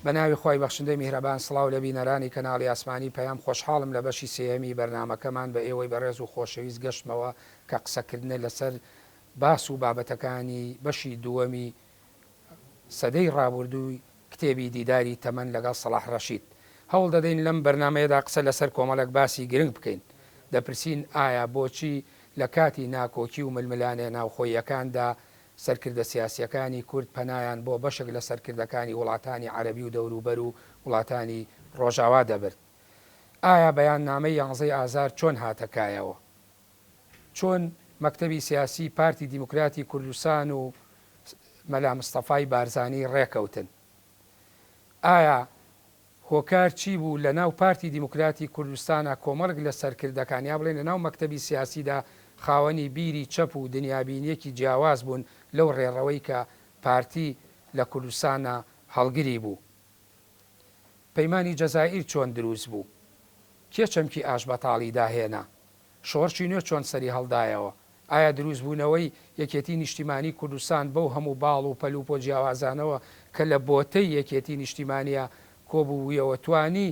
بە ناوی خوای بەخشندەی میهرەبان سڵاو لە بینەرانی کەناڵی ئاسمانی پەیام خۆشحاڵم لە بەشی سێیەمی بەرنامەکەمان بە ئێوەی بەڕێز و خۆشەویست گەشتمەوە کە قسەکردنە لەسەر باس و بابەتەکانی بەشی دووەمی سەدەی ڕابوردووی کتێبی دیداری تەمەن لەگەڵ سەڵاح ڕەشید. هەوڵ دەدەین لەم بەرنامەیەدا قسە لەسەر کۆمەڵێک باسی گرنگ بکەین. دەپرسین ئایا بۆچی لە کاتی ناکۆکی و ململانێ ناوخۆییەکاندا سەرکردە سیاسییەکانی کورد پەنایان بۆ بەشێک لە سەرکردەکانی وڵاتانی عەرەبی و دەوروبەر و وڵاتانی ڕۆژاوا دەبرد؟ ئایا بەیاننامەی یانزەی ئازار چۆن هاتە کایەوە؟ چۆن مەکتەبی سیاسی پارتی دیموکراتی کوردستان و مەلا مستەفای بارزانی ڕێکەوتن؟ ئایا هۆکار چی بوو لە ناو پارتی دیموکراتی کوردستانا کۆمەڵک لە سەرکردەکان یا بڵێین لە ناو مەکتەبی سیاسیدا خاوەنی بیری چەپ و دنیابینیەکی جیاواز بوون لەو ڕێڕەوەی کە پارتی لە کوردستانا هەڵگری بوو؟ پەیمانی جەزائیر چۆن دروست بوو؟ کێ چەمکی ئاشبەتاڵی داهێنا؟ شۆڕشی نوێ چۆن سەری هەڵدایەوە؟ ئایا دروستبوونەوەی یەکێتی نیشتیمانی کوردستان بەو هەموو باڵ و پەلوپۆ جیاوازانەوە کە لە بۆتەی یەکێتی نیشتیمانیا کۆبوویەوە توانی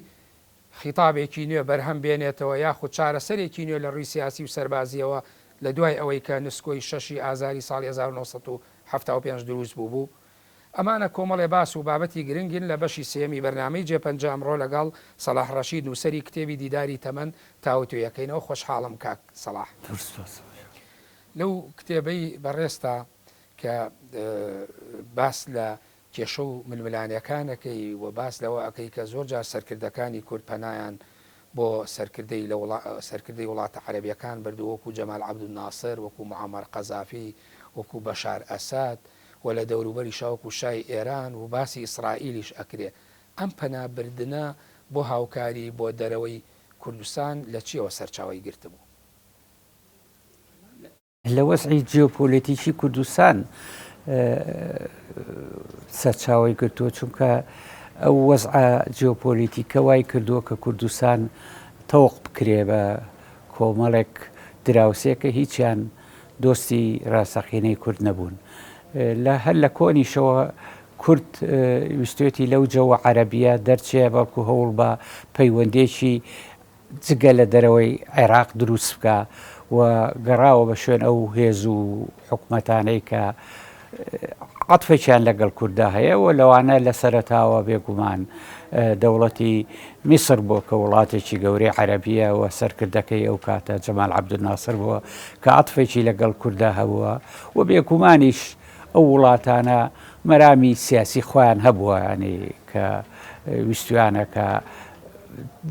خیتابێکی نوێ بەرهەم بێنێتەوە یاخود چارەسەرێکی نوێ لە ڕووی سیاسی و سەربازییەوە لە دوای ئەوەی کە نسکۆی شەشی ئازاری ساڵی 1975 دروست بووبوو؟ ئەمانە کۆمەڵێ باس و بابەتی گرنگن لە بەشی سێیەمی بەرنامەی جێپەنجە ئەمڕۆ لەگەڵ سەڵاح ڕەشید نووسەری کتێبی دیداری تەمەن تاوتوێ ئەکەینەوە خۆشحاڵم کاک سەڵاح. زۆر سوپاس. لەو کتێبەی بەڕێزتا کە باس لە کێشە و ململانێکان ئەکەی و باس لەوە ئەکەی کە زۆر جار سەرکردەکانی کورد پەنایان بۆ سەرکردەی لە سەرکردەی وڵاتە عەرەبیەکان بردووە وەکو جەمال عەبدولناسر وەکو معەمەر قەزافی وەکو بەشار ئەسەد و لە دەوروبەریشا وەکو شای ئێران و باسی ئیسرائیلیش ئەکرێ. ئەم پەنا بردنە بۆ هاوکاری بۆ دەرەوەی کوردستان لە چیەوە سەرچاوەی گرتبوو؟ لە وەزعی جیۆپۆلەتیکی کوردستان سەرچاوەی گرتووە، چونکە ئەو وەزعە جیۆپۆلیتیکە وای کردووە کە کوردستان تەوق بکرێ بە کۆمەڵێک دراوسێ کە هیچیان دۆستی ڕاستەقینەی کورد نەبوون. لە هەر لە کۆنیشەوە کورد ویستوێتی لەو جەوە عەرەبییە دەرچێ، بەڵکو هەوڵ بە پەیوەندییەکی جگە لە دەرەوەی عێراق دروست بکا و گەڕاوە بە شوێن ئەو هێز و حکومەتانەی کە عەتفێکیان لەگەڵ کورددا هەیە و لەوانە لە سەرەتاوە بێگومان دەوڵەتی میسر بووە کە وڵاتێکی گەورەی عەرەبیە و سەرکردەکەی ئەو کاتە جەمال عەبدولناسر بووە کە عەتفێکی لەگەڵ کورددا هەبووە و بێگومانیش ئەو وڵاتانە مەرامی سیاسی خۆیان هەبووە ینی کە ویستویانە کە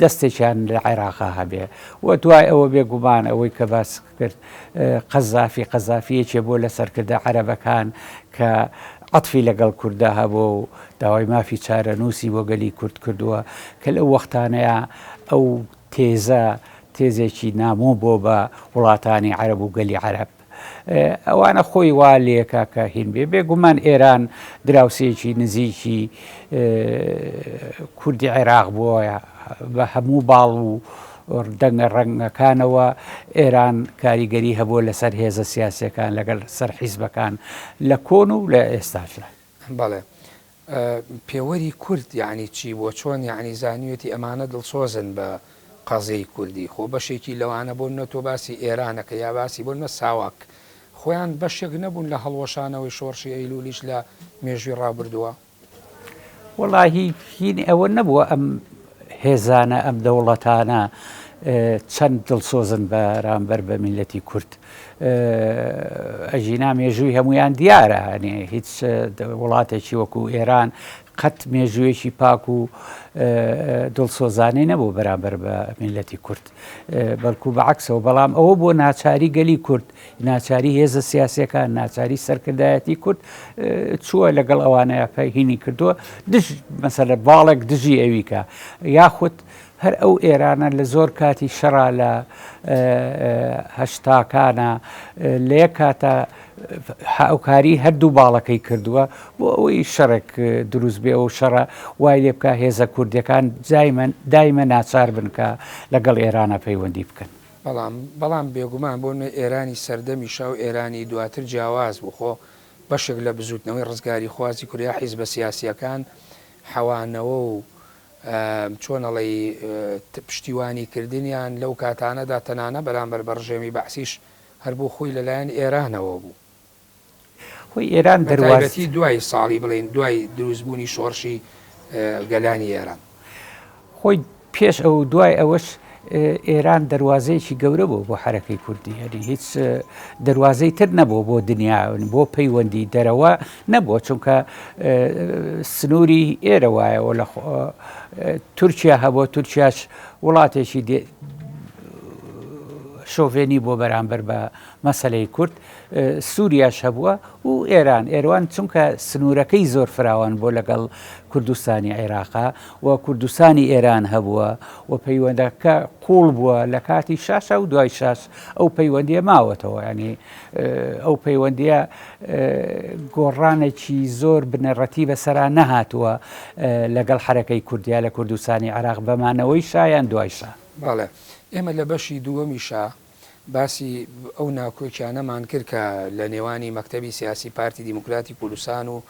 دەستێکیان لە عێراقا هەبێ و دوای ئەوە بێگومان ئەوەی کە باس کرد قەزافی قەزافی یەکێ بووە لە سەرکردە عەرەبەکان کە عەتفی لەگەڵ کورددا هەبووە و داوای مافی چارەنووسی بۆ گەلی کورد کردووە کە لەو وەختانەیە ئەو تێزە تێزێکی نامۆ بۆ بە وڵاتانی عەرەب و گەلی عەرەب. ئەوانە خۆی وا لێکا کە هین بێ بێگومان ئێران دراوسێکی نزیکی کوردی عێراق بووە بە هەموو باڵ و دەنگە ڕەنگەکانەوە ئێران کاریگەری هەبووە لەسەر هێزە سیاسیەکان لەگەڵ سەر حیزبەکان لە کۆن و لە ئێستاشدا. بەڵێ پێوەری کورد یەعنی چی بۆ چۆن یەعنی زانیویەتی ئەمانە دڵسۆزن بە قەزیەی کوردی خۆ بەشێکی لەوانە بۆ نمونە تۆ باسی ئێرانەکەی یا باسی بۆ نمونە ساواک خۆیان بەشێک نەبوون لە هەڵوەشانەوەی شۆڕشی ئەیلولیش لە مێژووی ڕابردووە؟ وەڵاهی هین ئەوە نەبووە ئەم هێزانە ئەم دەوڵەتانە چەند دڵسۆزن بەرامبەر بە میلەتی کورد ئەژینا مێژووی هەمویان دیارە هەنێ هیچ وڵاتێکی وەکو ئێران قەت مێژوویەکی پاک و دڵسۆزانەی نەبوو بەرامبەر بە میلەتی کورد بەڵکو بەعکسەوە بەڵام ئەوە بۆ ناچاری گەلی کورد ناچاری هێزە سیاسیەکان، ناچاری سەرکردایەتی کورد چووە لەگەڵ ئەوانەیە هینی کردووە دژ مەسەلە باڵێک دژی ئەویکە یاخود هەر ئەو ئێرانە لە زۆر کاتی شەڕا لە هەشتاکانە لە یەک کاتە هاوکاری هەردوو باڵەکەی کردووە بۆ ئەوەی شەڕێک دروست بێ و شەڕە وای لێ بکە هێزە کوردەکان دایمە ناچار بن کە لەگەڵ ئێرانە پەیوەندی بکەن. بەڵام بەڵام بێگومان بۆ نمونە ئێرانی سەردەمی شا و ئێرانی دواتر جیاواز بوو خۆ بەشێک لە بزووتنەوەی ڕزگاریخوازی کورد یا حیزبە سیاسییەکان حەوانەوە و چۆن ئەڵێی پشتیوانی کردنیان لەو کاتانەدا تەنانە بەرامبەر بە ڕژێمی بەعسیش هەر بۆ خۆی لەلایەن ئێرانەوە بوو. خۆی ئێران بە تایبەتی دوای ساڵی بڵێین دوای دروستبوونی شۆڕشی گەلانی ئێران. خۆی پێش ئەو و دوای ئەوەش ئێران دەروازەیەکی گەورە بوو بۆ حەرەکەی کوردی یعنی هیچ دەروازەی تر نەبوو بۆ دنیا بۆ پەیوەندی دەرەوە نەبووە چونکە سنووری ئێرە وایەوە لە تورکیا هەبووە تورکیاش وڵاتێکی شۆڤێنی بۆ بەرامبەر بە مەسەلەی کورد، سوریاش هەبووە و ئێران، ئێروان چونکە سنوورەکەی زۆر فراوان بووە لەگەڵ کوردستانی عێراقا و کوردستانی ئێران هەبووە و پەیوەندەکە قوڵ بووە لە کاتی شاشا و دوای شاش ئەو پەیوەندیە ماوەتەوە ینی ئەو پەیوەندیە گۆڕانێکی زۆر بنەڕەتی بەسەرا نەهاتووە لەگەڵ حەرەکەی کوردیا لە کوردستانی عێراق بەمانەوەی شا یان دوای شا. بەڵێ ئێمە لە بەشی دووەمیشا باسی ئەو ناکۆکیانەمان کرد کە لە نێوانی مەکتەبی سیاسی پارتی دیموکراتی کوردستان و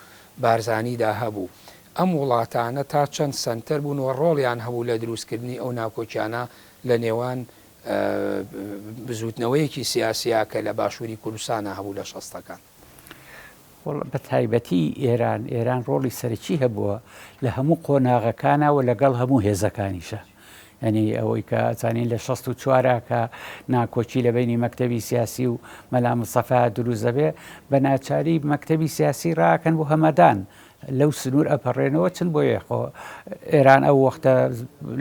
بارزانیدا هەبوو. ئەم وڵاتانە تا چەند سەنتەر بوون و ڕۆڵیان هەبوو لە دروستکردنی ئەو ناکۆکیانە لە نێوان بزووتنەوەیەکی سیاسیا کە لە باشووری کوردستانا هەبوو لە شەستەکان؟ بە تایبەتی ئێران، ئێران ڕۆڵی سەرەکی هەبووە لە هەموو قۆناغەکانا و لەگەڵ هەموو هێزەکانیشا. یانی ئەوەی کە ئەزانین لە 64 کە ناکۆکی لە بینی مەکتەبی سیاسی و مەلا مستەفا دروست دەبێ بە ناچاری مەکتەبی سیاسی ڕاکەن بۆ هەمەدان لەو سنوور ئەپەڕێنەوە چن بۆیە خۆ ئێران ئەو وەختە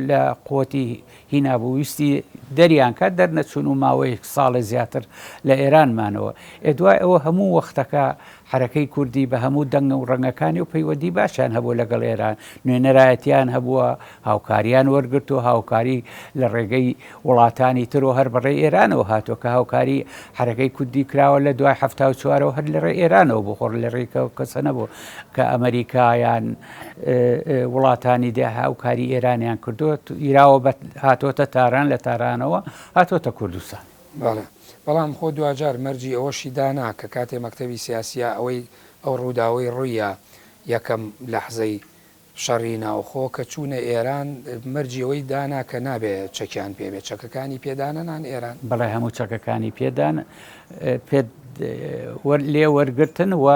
لە قوتی هینا بوو ویستی دەریان کات دەرنەچوون و ماوەیەک ساڵێ زیاتر لە ئێران مانەوە ئێ دوای ئەوە هەموو وەختەکە حەرەکەی کوردی بە هەموو دەنگ و ڕەنگەکانی و پەیوەندی باشیان هەبوو لەگەڵ ئێران نوێنەرایەتیان هەبووە هاوکاریان وەرگرتووە هاوکاری لە ڕێگەی وڵاتانی تر و هەر بەڕێی ئێرانەوە هاتووە کە هاوکاری حەرەکەی کوردی کراوە لە دوای 74ەوە هەر لە ڕێی ئێرانەوە بوو خۆ لە ڕێی کەسە نەبوو کە ئەمریکا یان وڵاتانی دێ هاوکاری ئێرانیان کردووە ئیراوە هاتۆتە تاران لە تارانەوە هاتۆتە کوردستان. بەڵێ بەڵام خۆ دواجار مەرجی ئەوەشی دانا کە کاتێ مەکتەبی سیاسیە ئەوەی ئەو ڕووداوەی ڕووییا یەکەم لەحزەی شەڕی ناوخۆ کە چوونە ئێران مەرجی ئەوەی دانا کە نابێ چەکیان پێ بێ، چەکەکانی پێ دانەنان ئێران؟ بەڵێ هەموو چەکەکانی پێ دان پێ لێ وەرگرتن و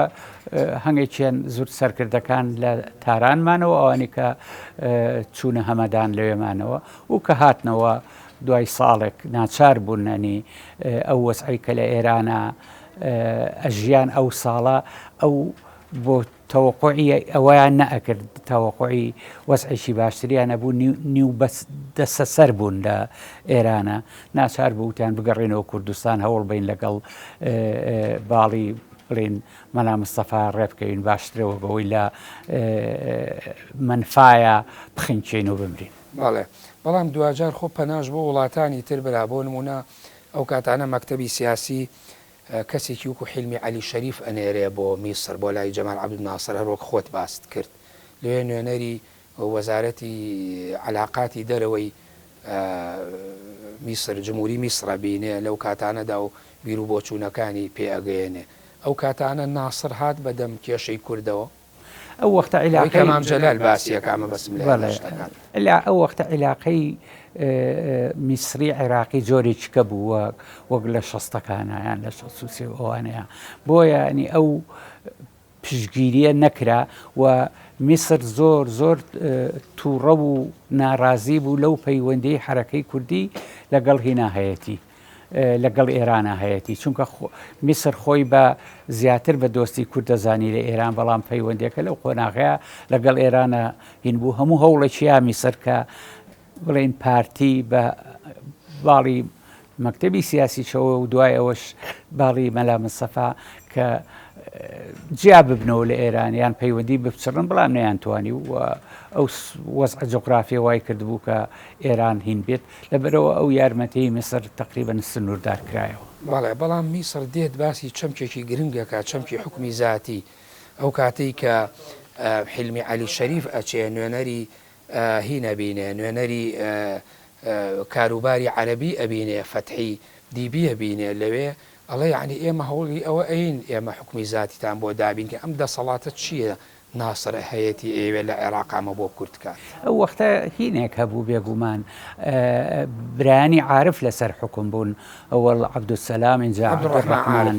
هەنگێکیان زور سەرکردەکان لە تاران مانەوە ئەوانی کە چوونە هەمەدان لەوێ مانەوە و کە هاتنەوە دوای ساڵێک ناچار بوون ئەنی ئەو وەزعەی کە لە ئێرانە ئەژیان ئەو ساڵە ئەو بۆ تەوەقوعی ئەوەیان نەئەکرد، تەوەقوعی وەزعێکی باشتریان ئەبوو، نیو دەستەسەر بوون لە ئێرانە، ناچار بوو وتیان بگەڕێینەوە کوردستان هەوڵ بەین لەگەڵ باڵی بڵێین مەلا مستەفا ڕێبکەوین باشترە وەک ئەوەی لە مەنفایا بخنکێین و بمرین. بەڵێ، بەڵام دواجار خۆ پەناش بۆ وڵاتانی تر برا، بۆ نموونە ئەو کاتانە مەکتەبی سیاسی کەسێکی وەکو حیلمی عەلی شەریف ئەنێرێ بۆ میسر بۆ لای جەمال عەبدولناسر هەر وەک خۆت باست کرد لەوێ نوێنەری وەزارەتی عەلاقاتی دەرەوەی میسر جمهوری میسر ئەبینێ لەو کاتانەدا و بیروبۆچوونەکانی پێ ئەگەیەنێ ئەو کاتانە ناسر هات بە دەم کێشەی کوردەوە؟ ئەو وەختە ئەوەی کە عیلاقەی مام جەلال باسی ئەکا مەبەستم لە بەڵێ شتەکان. عیلا ئەو وەختە عیلاقەی میسری عێراقی جۆرێکی کە بوو وەک وەک لە شەستەکانە یان لە 63 و ئەوانەیە بۆیە ینی ئەو پشتگیریە نەکرا و میسر زۆر زۆر تووڕە و ناڕازی بوو لەو پەیوەندی حەرەکەی کوردی لەگەڵ هینا هەیەتی. لەگەڵ ئێرانا هەیەتی چونکە میسر خۆی بە زیاتر بە دۆستی کورد دەزانی لە ئێران بەڵام پەیوەندەکە لەو قۆناغەیە لەگەڵ ئێرانە هین بوو هەموو هەوڵێکیا میسر کە بڵێن پارتی بە باڵی مەکتەبی سیاسی چەوە و دوای ئەوەش باڵی مەلا مستەفا کە جیا ببنەوە لە ئێران یان پەیوەندی بپچڕن بەڵام نەیانتوانی و ئەو وەزعە جوگرافیە وای کردبوو کە ئێران هین بێت لەبەرئەوە ئەو یارمەتیەی میسر تەقریبەن سنووردار کرایەوە. بەڵێ، بەڵام میسر دێت باسی چەمکێکی گرنگ ئەکات، چەمکی حوکمی زاتی. ئەو کاتەی کە حیلمی عەلی شەریف ئەچێ نوێنەری هین ئەبینێ، نوێنەری کاروباری عەرەبی ئەبینێ، فەتحی دیبی ئەبینێ لەوێ، ئەڵێ یەعنی ئێمە هەوڵی ئەوە ئەیین ئێمە حوکمی زاتیتان بۆ دابین کەین، ئەم دەسەڵاتە چییە؟ ناسر هەیەتی ئەیەوێ لە عێراق ئەمە بۆ کورد کات. ئەو وەختە هینێک هەبوو بێگومان برایانی عارف لەسەر حوکم بوون ئەوەڵ عەبدولسەلام ئینجا عەبدولڕەحمان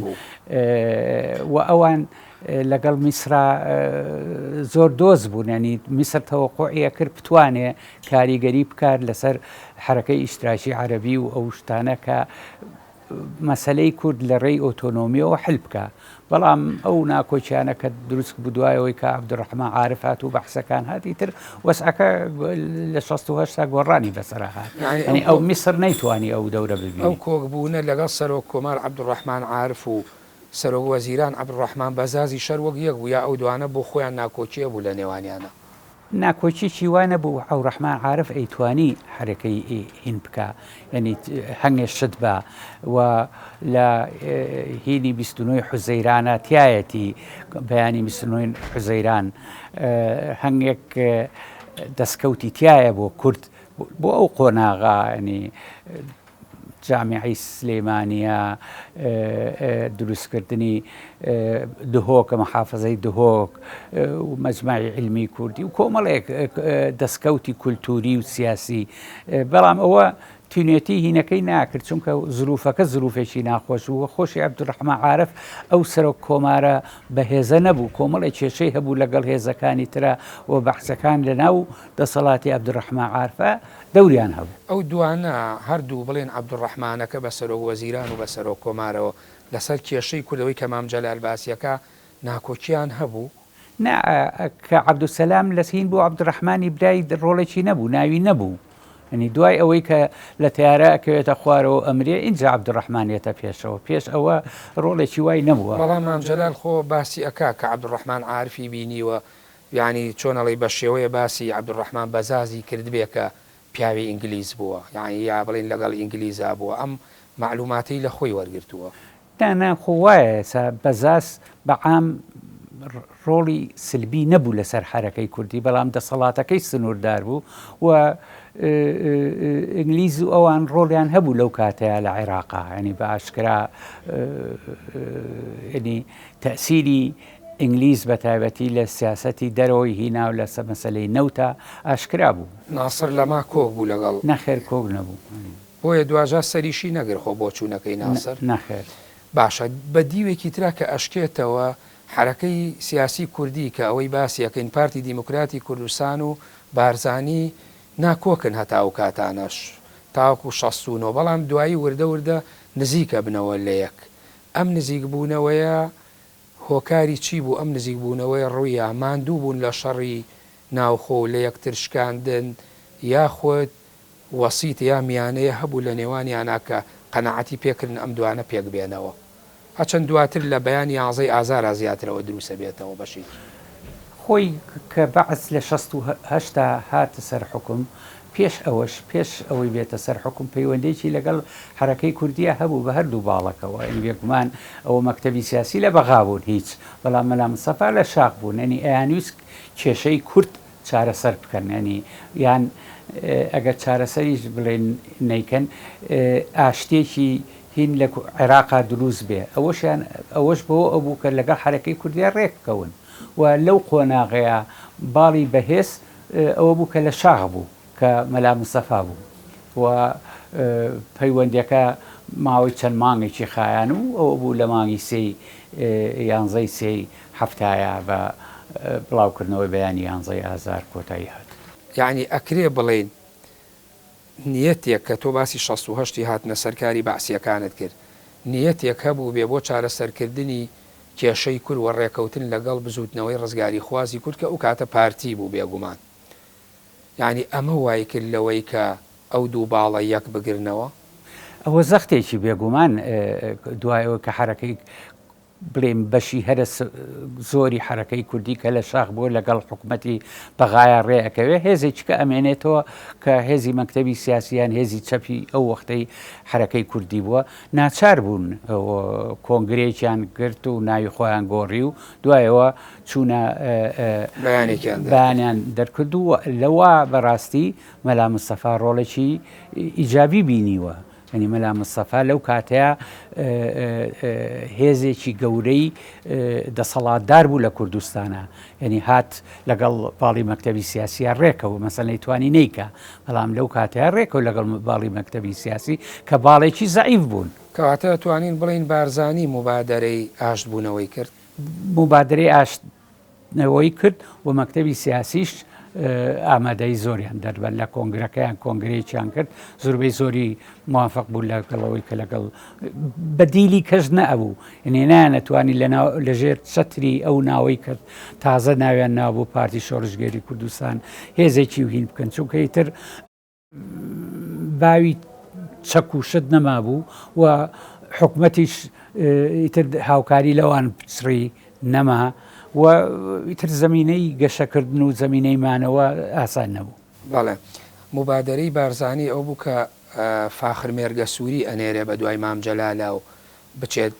و ئەوان لەگەڵ میسرا زۆر دۆست بوون ینی میسر تەوەقعی ئەکرد بتوانێ کاریگەری بکات لەسەر حرەکەی ئیشتراکی عەربی و ئەو شتانە کە مەسەلەی کورد لە ڕێی ئۆتۆنۆمیەوە حل بکا بەڵام ئەو ناکۆکیانە کە دروست بوو دوای ئەوەی کە عەبدولڕەحمان عارف هات و بەحسەکان هات ئیتر وەزعەکە لە 68 تا گۆڕانی بەسەرا هات یعنی ئەو میسر نەیتوانی ئەو دەورە ببینێ. ئەو کۆکبوونە لەگەڵ سەرۆک کۆمار عەبدولڕەحمان عارف و سەرۆک وەزیران عەبدولڕەحمان بەزازی شەر وەک یەک بوو یا ئەو دوانە بۆ خۆیان ناکۆکی هەبوو لە نێوانیانا؟ ناکۆکیەکی وا نەبوو عەورەحمان عارف ئەیتوانی حەرەکەی هین بکا یەنی هەنگێ شت با و لە هینی 29 حوزەیرانە تایەتی بەیانی 29 حوزەیران هەنگێک دەستکەوتی تایە بۆ کورد بۆ ئەو قۆناغا ینی جامیعەی سلێمانیە، دروستکردنی دهۆک، محافزەی دهۆک و مەجمەعی عیلمی کوردی و کۆمەڵێک دەستکەوتی کولتوری و سیاسی، بەڵام ئەوە تینوێتی هینەکەی ناکرد چونکە زروفەکە زروفێکی ناخۆش بوو، خۆشی عەبدولڕەحمان عارف ئەو سەرۆک کۆمارە بەهێزە نەبوو، کۆمەڵێک کێشەی هەبوو لەگەڵ هێزەکانی ترا و بەعسەکان لەناو دەسەڵاتی عەبدولڕەحمان عارفە دەوریان هەبوو. ئەو دوانە هەردوو بڵێن عەبدولڕەحمانەکە بە سەرۆک وەزیران و بە سەرۆک کۆمارەوە لەسەر کێشەی کورد ئەوەی کە مام جەلال باسیەکا ناکۆکیان هەبوو؟ نا کە عەبدولسەلام لە هین بوو عەبدولڕەحمانی برای ڕۆڵێکی نەبوو ناوی نەبوو یانی دوای ئەوەی کە لە تەیارە ئەکەوێتە خوارەوە ئەمرێ ئینجا عەبدولڕەحمان یەتە پێشەوە پێش ئەوە ڕۆڵێکی وای نەبووە. بەڵام مام جەلال خۆ باسی ئەکا کە عەبدولڕەحمان عارفی بینیوە یانی چۆن ئەڵێی بە شێوەیە باسی عەبدولڕەحمان بەزازی کردبێ کە پیاوی ئینگلیز بووە یانی یا بڵێین لەگەڵ ئینگلیزا بووە ئەم مەعلوماتەی لە خۆی وەرگرتووە. نا نا خۆ وایە ئێستا بەزاز بە عام ڕۆڵی سلبی نەبوو لەسەر حەرەکەی کوردی بەڵام دەسەڵاتەکەی سنووردار بوو و ئینگلیز و ئەوان ڕۆڵیان هەبوو لەو کاتەیە لە عێراقا ینی بە ئاشکرا ینی تەسیری ئینگلیز بە تایبەتی لە سیاسەتی دەرەوەی هینا و لە مەسەلەی نەوتا ئاشکرا بوو. ناسر لەما کۆک بوو لەگەڵ. نەخێر کۆک نەبوو. بۆیە دواجار سەریشی نەگرت خۆ بۆچوونەکەی ناسر. نەخێر. باشە بە دیوێکی ترا کە ئەشکێتەوە حەرەکەی سیاسی کوردی کە ئەوەی باسی ئەکەین پارتی دیموکراتی کوردستان و بارزانی ناکۆکن هەتا ئەو کاتانەش تاوەکو 69 بەڵام دوایی وردە وردە نزیک ئەبنەوە لەیەک ئەم نزیک بوونەوەیە هۆکاری چی بوو ئەم نزیک بوونەوەیە ڕوویا؟ ماندوو بوون لە شەڕی ناوخۆ و لە یەکتر شکاندن یاخود وەسیت یا میانەیە هەبوو لە نێوانیانا کە قەناعەتی پێ کردن ئەم دوانە پێک بێنەوە؟ هەرچەند دواتر لە بەیانی یانزەی ئازارا زیاترەوە دروسە بێتەوە بەشێکی. خۆی کە بەعس لە 68 دا هاتە سەر حوکم پێش ئەوەش، پێش ئەوەی بێتە سەر حوکم پەیوەندیی لەگەڵ حەرەکەی کوردییا هەبوو بە هەردوو باڵەکەوە، یانی بێگومان ئەوە مەکتەبی سیاسی لە بەغا بوون هیچ، بەڵام مەلا مستەفا لە شاخ بوون، یانی ئەیانویست کێشەی کورد چارەسەر بکەن، یانی یان ئەگەر چارەسەریش بڵێن نەیکەن ئاشتییەکی هین لە عێراقا دروست بێ، ئەوەشیان ئەوەش بەوە ئەبوو کە لەگەڵ حەرەکەی کوردییا ڕێک بکەون و لەو قۆناغەیا باڵی بەهێز ئەوە بوو کە لە شاخ بوو کە مەلا مستەفا بوو و پەیوەندیەکە ماوەی چەند مانگێکی خایان و ئەوە بوو لە مانگی سێی یانزەی سێی حەفتایە بە بڵاوکردنەوەی بەیانی یانزەی ئازار کۆتایی هات. یەعنی ئەکرێ بڵێین نیەتێک کە تۆ باسی 68 ی هاتنە سەر کاری بەعسیەکانت کرد نیەتێک هەبووبێ بۆ چارەسەرکردنی کێشەی کورد و ڕێکەوتن لەگەڵ بزوتنەوەی ڕزگاریخوازی کورد کە ئەوکاتە پارتی بوو بێگومان یانی ئەمە وای کرد لەوەی کە ئەو دوو باڵە یەک بگرنەوە؟ ئەوە زەختێکی بێگومان دوای ئەوەی کە حەرەکەی بڵێم بەشی هەرە زۆری حەرەکەی کوردی کە لە شاخ بووە لەگەڵ حکومەتی بەغایا ڕێ ئەکەوێ هێزێکی کە ئەمێنێتەوە کە هێزی مەکتەبی سیاسی یان هێزی چەپی ئەو وەختەی حەرەکەی کوردی بووە ناچار بوون کۆنگرەیەکیان گرت و ناوی خۆیان گۆڕی و دوایەوە چوونە بەیانیان دەرکرد و لەوە بەڕاستی مەلا مستەفا ڕۆڵێکی ئیجابی بینیوە. یعنی مەلا مستەفا لەو کاتەیە هێزێکی گەورەی دەسەڵاتدار بوو لە کوردستانە یعنی هات لەگەڵ باڵی مەکتەبی سیاسیە ڕێکەوە مەسەلەن ئەیتوانی نەیکا بەڵام لەو کاتەیە ڕێکەوە لەگەڵ باڵی مەکتەبی سیاسی کە باڵێکی زەعیف بوون. کەواتە ئەتوانین بڵێین بارزانی موبادەرەی ئاشتبوونەوەی کرد؟ موبادەرەی ئاشت نەوەی کرد و مەکتەبی سیاسیش ئامادەی زۆریان دەربەر لە کۆنگرەکەیان کۆنگرەیەکیان کرد زۆربەی زۆری موافق بوو لەگەڵەوەی کە لەگەڵ بەدیلی کەس نەبوو یعنی نایانەتوانی لەژێر چەتری ئەو ناوەی کرد تازە ناویان نابوو پارتی شۆڕشگێری کوردستان هێزێکی و هین بکەن چونکە ئیتر باوی چەک و شت نەمابوو و حکومەتیش ئیتر هاوکاری لەوان پچڕی نەما و ئیتر زەمینەی گەشەکردن و زەمینەی مانەوە ئاسان نەبوو. بەڵێ. موبادەرەی بارزانی ئەو بوو کە فاخر مێرگەسووری ئەنێرێ بە دوای مام جەلالا و بچێت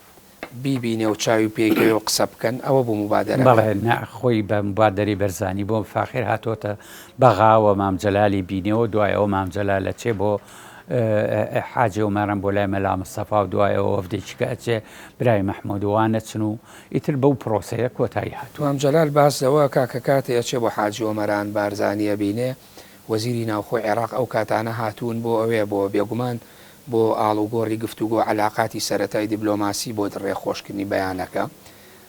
بیبینێ و چاوی پێی کەوێ و قسە بکەن، ئەوە بوو موبادەرەکە. بەڵێ، نا خۆی بە موبادەرەی بەرزانی بۆ فاخیر هاتۆتە بەغا و مام جەلالی بینێ و دوای ئەوە مام جەلال ئەچێ بۆ حاجی ئۆمەران بۆ لای مەلا مستەفا و دوای ئەوە وەفدێکی کە ئەچێ برای مەحموود و وان ئەچن و ئیتر بەو پرۆسەیە کۆتایی هاتووە. مام جەلال باس لەوە ئەکا کە کاتێ ئەچێ بۆ حاجی ئۆمەران بارزانی ئەبینێ، وەزیری ناوخۆی عێراق ئەو کاتانە هاتوون بۆ ئەوێ بۆ بێگومان بۆ ئاڵوگۆڕی گفتوگۆ عەلاقاتی سەرەتای دیبلۆماسی بۆ ڕێ خۆشکردنی بەیانەکە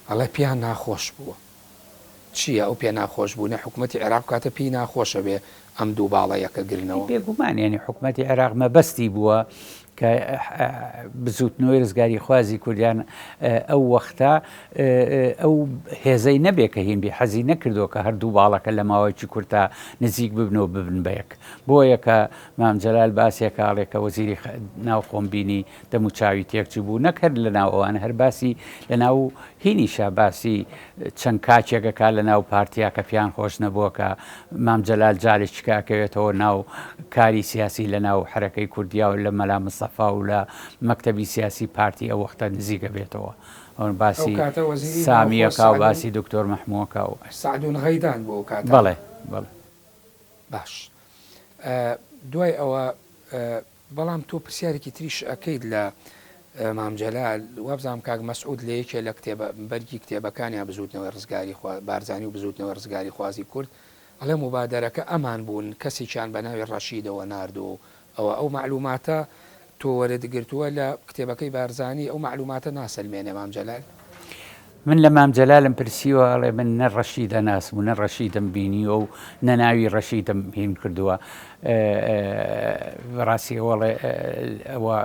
ئەڵێ پێیان ناخۆش بووە. چییە ئەو پێ ناخۆش بوونە حکومەتی عێراق کاتە پێی ناخۆشە بێ ئەم دوو باڵە یەکە گرنەوە؟ بێگومان یانی حکومەتی عێراق مەبەستی بووە کە بزووتنەوەی ڕزگاریخوازی کوردیان ئەو وەختە ئەو هێزەی نەبێ کە هین بی حەزی نەکردووە کە هەردوو باڵەکە لە ماوەیەکی کورتا نزیک ببن و ببن بە یەک بۆیە کە مام جەلال باسێکە ئەڵێ کە وەزیری ناوخۆم بینی دەم و چاوی تێکچوو بوو نەک هەر لە ناو ئەوان هەر باسی لە ناو هینیشا باسی چەند کاکێک ئەکا لە ناو پارتیا کە پێیان خۆش نەبووە کە مام جەلال جارێکی کە ئەکەوێتەوە ناو کاری سیاسی لە ناو حەرەکەی کوردیا و لە مەلا مستەفا و لە مەکتەبی سیاسی پارتی ئەو وەختە نزیک ئەبێتەوە ئەو ئەو باسی کاتە وەزیری سامی ناوخۆ ئەکا و سەعدون باسی دکتۆر مەحموو ئەکا و. سەعدون غەیدان بوو ئەو کاتانە. بەڵێ بەڵێ. باش دوای ئەوە بەڵام تۆ پرسیارێکی تریش ئەکەیت لە مام جەلال، وابزانم کاک مەسعود لە یەکێ لە کتێبە بەرگی کتێبەکانیا بزوتنەوەی ڕزگاری خوا بارزانی و بزوتنەوەی ڕزگاری خوازی کورد ئەڵێ موبادەرەکە ئەمان بوون کەسێکیان بە ناوی ڕەشیدەوە ناردووە و ئەوە ئەو مەعلوماتە تۆ وەرت گرتووە لە کتێبەکەی بارزانی ئەو مەعلوماتە ناسەلمێنێ مام جەلال؟ من لە مام جەلالم پرسیوە ئەڵێ من نە ڕەشید ئەناسم و نە ڕەشیدم بینیوە و نە ناوی ڕەشیدم هین کردووە بەڕاستی ئەوەڵێ ئەوە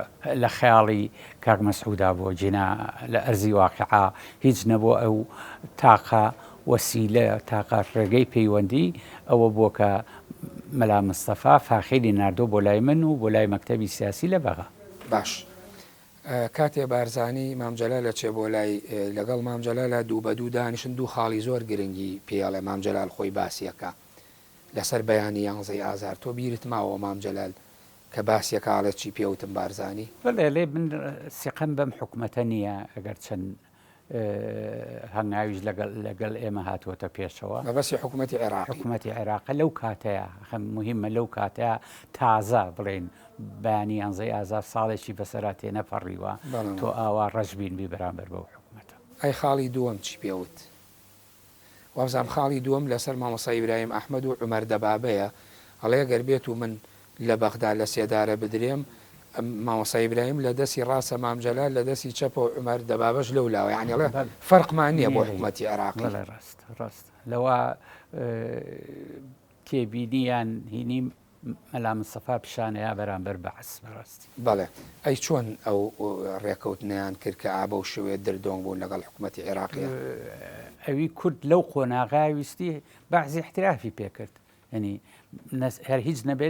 لە خەیاڵی کاک مەسعودا بووە جینا لە ئەرزی واقعا هیچ نەبووە ئەو تاقە وەسیلە تاقە ڕێگەی پەیوەندی ئەوە بووە کە مەلا مستەفا فاخیری ناردووە بۆ لای من و بۆ لای مەکتەبی سیاسی لە بەغا. باش کاتێ بارزانی مام جەلال ئەچێ بۆ لای لەگەڵ مام جەلالا دوو بە دوو دانیشن دوو خاڵی زۆر گرنگی پێی ئەڵێ مام جەلال خۆی باسی ئەکا لەسەر بەیانی یانزەی ئازار تۆ بیرت ماوە مام جەلال کە باسی ئەکا ئەڵێ چی پێ وتم بارزانی؟ بەڵێ ئەڵێ من سیقەم بەم حکومەتە نییە ئەگەر چەند هەنگاویش لەگەڵ لەگەڵ ئێمە هاتووەتە پێشەوە. مەبەستی حکومەتی عێراقی. حکومەتی عێراقە لەو کاتەیا موهیمە لەو کاتەیا تازە بڵێین بەیانی یانزەی ئازار ساڵێکی بەسەرا تێنەپەڕیوە تۆ ئاوا ڕەشبین بی بەرامبەر بەو حکومەتە. ئەی خاڵی دووەم چی پێ وت؟ وابزانم خاڵی دووەم لەسەر مامۆستا ئیبراهیم ئەحمەد و عومەر دەبابەیە، ئەڵێ گەر بێتو من لە بەغدا لە سێدارە بدرێم، مامۆستا ئیبراهیم لە دەستی ڕاستە مام جەلال لە دەستی چەپە و عومەر دەبابەش لەو لاوە، یانی ئەڵێ فەرقمان نییە بۆ حکومەتی عێراقی. بەڵێ ڕاستە ڕاستە لەوە تێبینی یان هینی مەلا مستەفا پیشانەیا بەرامبەر بەعس بەڕاستی. بەڵێ. ئەی چۆن ئەو ڕێکەوتنەیان کرد کە ئا بەو شێوەیە دردۆنگ بوون لەگەڵ حکومەتی عێراقیا؟ ئەوی کورد لەو قۆناغە ویستی بەعس ئیعترافی پێ کرد یەنی هەر هیچ نەبێ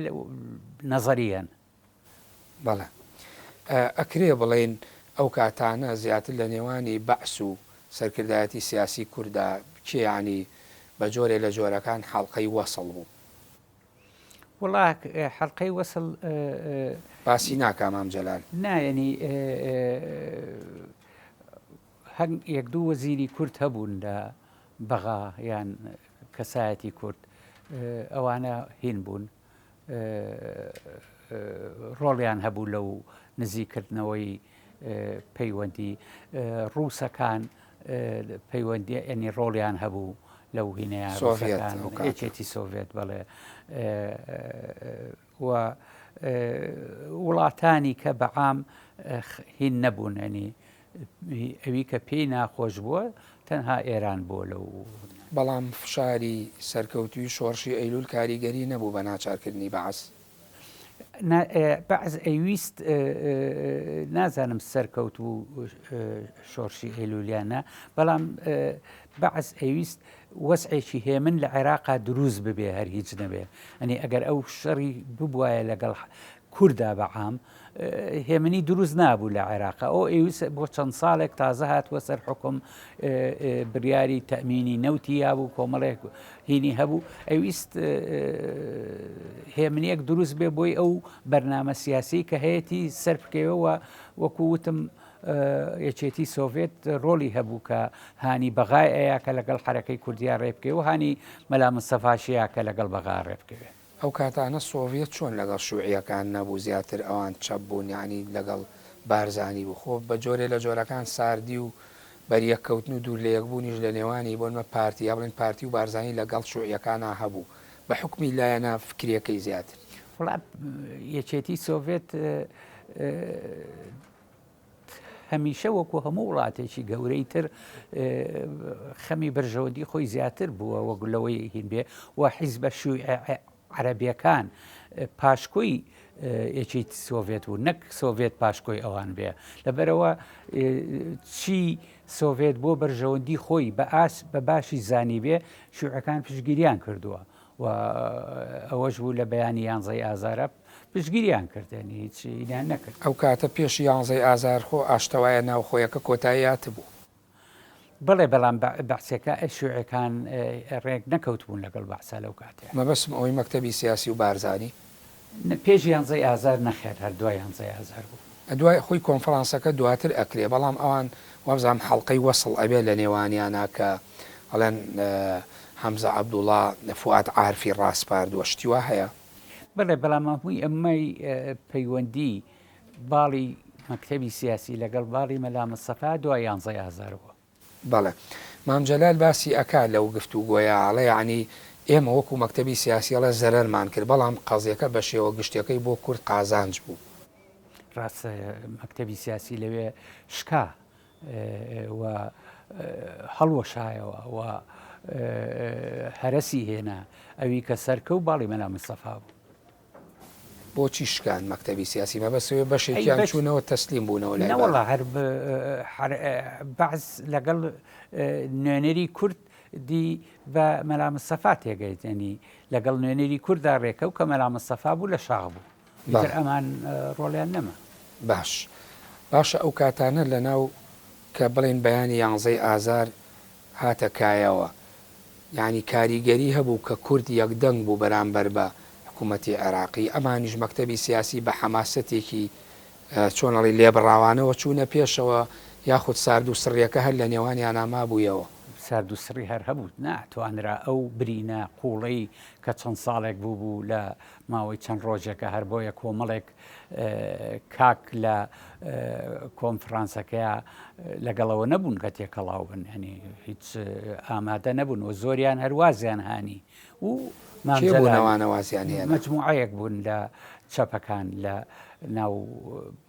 نەزەریەن. بەڵێ. ئەکرێ بڵێین ئەو کاتانە زیاتر لە نێوانی بەعس و سەرکردایەتی سیاسی کوردا کێ یانی بە جۆرێ لە جۆرەکان حەڵقەی وەسڵ بوو؟ وەڵا حەڵقەی وەسڵ. باسی ناکا مام جەلال. نا یەنی هەر یەک دوو وەزیری کورد هەبوون لە بەغا یان کەسایەتی کورد ئەوانە هین بوون. ڕۆڵیان هەبوو لەو نزیکردنەوەی پەیوەندی ڕووسەکان پەیوەندی ئەنی ڕۆڵیان هەبوو لەو هینەیە سۆڤێت یەکێتی سۆڤێت بەڵێ و وڵاتانی کە بەعام هین نەبوون ئەنی ئەوی کە پێی ناخۆش بووە تەنها ئێران بووە لەو. بەڵام فشاری سەرکەوتووی شۆڕشی ئەیلوول کاریگەری نەبوو بە ناچارکردنی بەعس؟ نا بەعس ئەیویست نازانم سەرکەوتبوو شۆڕشی ئەیلوول یان نا بەڵام بەعس ئەیویست وەزعێکی هێمن لە عێراقا دروست ببێ هەر هیچ نەبێ ئەنی ئەگەر ئەو شەڕی ببوایە لەگەڵ کوردا بە عام هێمنی دروست نابوو لە عێراقا ئەو ئەویست بۆ چەند ساڵێک تازە هاتووە سەر حکوم بریاری تەمینی نەوتی یابوو کۆمەڵێک هینی هەبوو ئەویست هێمنیەک دروست بێ بۆی ئەو بەرنامە سیاسی کە هەیەی سەر بکەوەوە وەکو وتم یەکێتی سۆڤێت ڕۆڵی هەبوو کە هانی بەغای ئەیا کە لەگەڵ حەرەکەی کوردیا ڕێ بکەوێ و هانی مەلا مستەفاشیا کە لەگەڵ بەغا ڕێ بکەوێ. ئەو کاتانە سۆڤیەت چۆن لەگەڵ شوعیەکان نەبوو زیاتر ئەوان چەپ بوون یانی لەگەڵ بارزانی بوو خۆ بە جۆرێ لە جۆرەکان ساردی و بەریەک کەوتن و دوور لە یەک بوونیش لە نێوانی بۆنمە پارتی یا بڵێن پارتی و بارزانی لە گەڵ شوعیەکانا هەبوو بە حوکمی لایەنە فکریەکەی زیاتر. وەڵا یەکێتی سۆڤێت هەمیشە وەکو هەموو وڵاتێکی گەورەی تر خەمی بەرژەوەندی خۆی زیاتر بووە وەک لەوەی هین بێ و حیزبە شووی عەرەبیەکان پاشکۆی یەکێتی سۆڤێت بوو نەک سۆڤێت پاشکۆی ئەوان بێ لەبەرەوە چی سۆڤێت بۆ بەرژەوەندی خۆی بە ئاس بە باشی زانی بێ شوعەکان پشگیریان کردووە و ئەوەش بوو لە بەیانی یانزەی ئازارە پشتگیریان کرد یانی هیچ ئینیان نەکرد. ئەو کاتە پێش یانزەی ئازار خۆ ئاشتەوایە ناوخۆیەکە کۆتایی هاتبوو. بەڵێ بەڵام بەعسیەکە شیوعیەکان ڕێک نەکەوتبوون لەگەڵ بەعسا لەو کاتەیا. مەبەستم ئەوەی مەکتەبی سیاسی و بارزانی. پێش یانزەی ئازار نەخێر هەر دوای یانزەی ئازار بوو. دوای خۆی کۆنفرانسەکە دواتر ئەکرێ بەڵام ئەوان وابزانم حەڵقەی وەسڵ ئەبێ لە نێوانیانا کە ئەڵێن حەمزە عەبدوڵا فوئاد عارفی ڕاسپاردووە شتی وا هەیە؟ بەڵێ بەڵام هەمووی ئەمەی پەیوەندی باڵی مەکتەبی سیاسی لەگەڵ باڵی مەلا مستەفا دوای یانزەی ئازار بووە. بەڵێ. مام جەلال باسی ئەکا لەو گفتوگۆیە ئەڵێ یەعنی ئێمە وەکو مەکتەبی سیاسی ئەڵێ زەرەرمان کرد بەڵام قەزیەکە بە شێوە گشتیەکەی بۆ کورد قازانج بوو. ڕاستە مەکتەبی سیاسی لەوێ شکا و هەڵوەشایەوە و هەرەسی هێنا ئەوی کە سەرکەوت باڵی مەلا مستەفا بوو. بۆچی شکان مەکتەبی سیاسی مەبەست ئەوەیە بەشێکیان چوونەوە تەسلیم بوونەوە لای بارزانی. نەوەڵا هەر بەعس لەگەڵ نوێنەری کورد دی بە مەلا مستەفا تێگەیت یانی لەگەڵ نوێنەری کورددا ڕێکەوت کە مەلا مستەفا بوو لە شاخ بوو ئیتر ئەمان ڕۆڵیان نەما. باش باشە ئەو کاتانە لەناو کە بڵێین بەیانی یانزەی ئازار هاتە کایەوە یانی کاریگەری هەبوو کە کورد یەکدەنگ بوو بەرامبەر بە حکوومەتی عێراقی، ئەمانیش مەکتەبی سیاسی بە حەماسەتێکی چۆن ئەڵێی لێبڕاوانەوە چوونە پێشەوە یاخود سارد و سڕیەکە هەر لە نێوانیانا مابوویەوە؟ سارد و سڕی هەر هەبوو، ناتوانرا ئەو برینە قووڵەی کە چەند ساڵێک بووبوو لە ماوەی چەند ڕۆژێکە هەر بۆیە کۆمەڵێک کاک لە کۆنفرانسەکەیا لەگەڵەوە نەبوون کە تێکەڵاو بن ینی هیچ ئامادە نەبوون و زۆریان هەروازیان هانی و مامجەوانەوازیان مجموعەیەک بوون لە چەپەکان لە ناو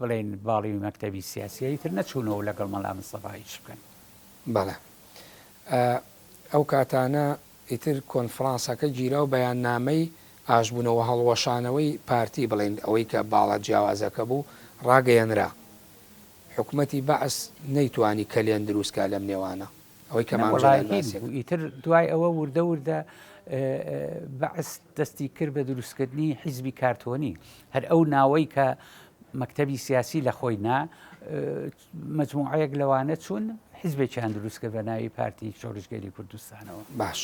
بڵێن باڵی مەکتتەبی سیاسیی تر نەچوونەوە لەگەڵ مەلا مستەفا هیچ بکەن. بەڵێ ئەو کاتانە ئیتر کۆنفرانسەکە گیرا و بەیاننامەی ئاشبوونەوە هەڵوەشانەوەی پارتی بڵێین ئەوەی کە باڵە جیاوازەکە بوو ڕاگەیەنرا. حکومەتی بەعس نەیتوانی کەلێن دروست کا لەم نێوانە. ئەوەی کە مام جەلال باسی کرد. ئیتر دوای ئەوە وردە وردە بەعس دەستی کرد بە دروستکردنی حیزبی کارتۆنی. هەر ئەو ناوەی کە مەکتەبی سیاسی لە خۆی نا، مەجموعەیەک لەوانە چوون حیزبێکیان دروست کرد بە ناوی پارتی شۆڕشگێری کوردستانەوە. باش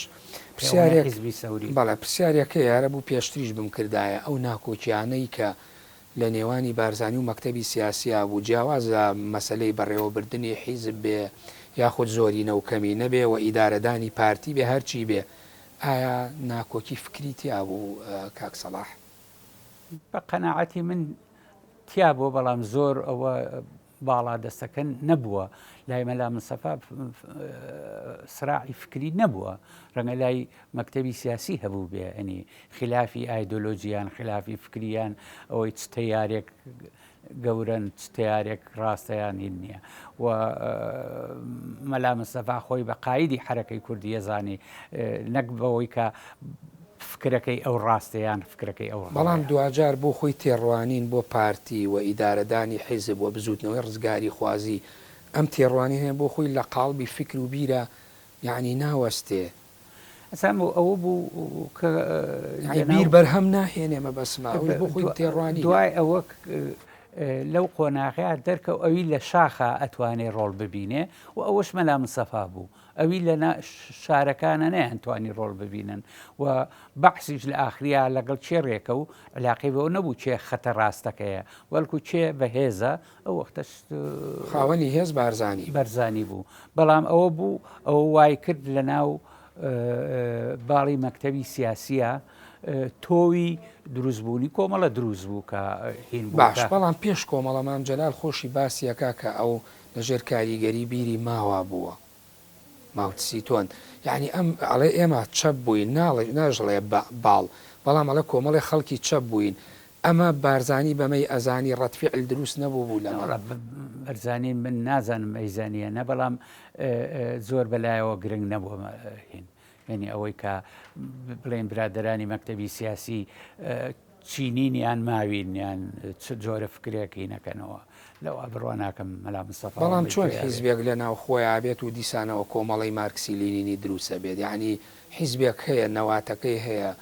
پرسیارێک حیزبی سەوری. بەڵێ پرسیارێک هەیە هەرە بوو پێشتریش بمکردایە ئەو ناکۆکیانەی کە لە نێوانی بارزانی و مەکتەبی سیاسیا بوو جیاواز لە مەسەلەی بەڕێوەبردنی حیزب بێ یاخود زۆرینە و کەمینە بێ و ئیدارەدانی پارتی بێ هەرچی بێ ئایا ناکۆکی فکری تیا بوو کاک سەڵاح؟ بە قەناعەتی من تیا بووە بەڵام زۆر ئەوە باڵا دەستەکە نەبووە لای مەلا مستەفا سراعی فکری نەبووە ڕەنگە لای مەکتەبی سیاسی هەبوو بێ ئەنی خلافی ئایدۆلۆژیان خلافی فکریان ئەوەی چ تەیارێک گەورەن چ تەیارێک ڕاستە یان هین نییە و مەلا مستەفا خۆی بە قایدی حەرەکەی کوردیە زانی نەک بەوەی کە فکرەکەی ئەو ڕاستە یان فکرەکەی ئەو بەڵام هەڵەیە. دواجار بۆ خۆی تێڕوانین بۆ پارتی و ئیدارەدانی حیزب و بزووتنەوەی ڕزگاریخوازی ئەم تێڕوانینە بۆ خۆی لە قاڵبی فیکر و بیرا یەعنی ناوەستێ. ئەزانم ئەوە بوو کە یەعنی بیر بەرهەم ناهێنێ مەبەستمە ئەوەی بۆ خۆی تێڕوانینە. دوای ئەوە لەو قۆناغەیا دەرکەوت ئەوی لە شاخا ئەتوانێ ڕۆڵ ببینێ و ئەوەش مەلا مستەفا بوو. ئەوی لە شارەکانە نەیانتوانی ڕۆڵ ببینن و بەعسیش لە ئاخریا لەگەڵ کێ ڕێکە و علاقەی بەوە نەبوو کێ خەتە ڕاستەکەیە بەڵکو کێ بەهێزە ئەو وەختەش خاوەنی هێز بارزانی بەرزانی بوو بەڵام ئەوە بوو ئەوە وای کرد لە ناو باڵی مەکتەبی سیاسیە تۆوی دروستبوونی کۆمەڵە دروست بوو کە هین بوو باش بەڵام پێش کۆمەڵە مام جەلال خۆشی باسیەکە کە ئەو لەژێر کاریگەری بیری ماوا بووە ماوتسیتۆن یانی ئەم ئەڵێ ئێمە چەپ بووین ناڵێ ناژڵێ بە باڵ بەڵام ئەڵێ کۆمەڵێ خەڵکی چەپ بووین ئەمە بارزانی بەمەی ئەزانی ڕەد فیعل دروست نەبوو بوو لەمە. نەوەڵا بەرزانی من نازانم ئەیزانی یا نە بەڵام زۆر بەلایەوە گرنگ نەبووە هین یعنی ئەوەی کە بڵێن برادەرانی مەکتەبی سیاسی چینین یان ماوین یان چ جۆرە فکرێک هینەکەنەوە لەوە بڕوا ناکەم مەلا مستەفا بەڵام وەڵی چۆن گوێیان بێ. حیزبێک لە ناو خۆیا بێت و دیسانەوە کۆمەڵەی مارکسی لینینی دروست ئەبێت یەعنی حیزبێک هەیە نەواتەکەی هەیە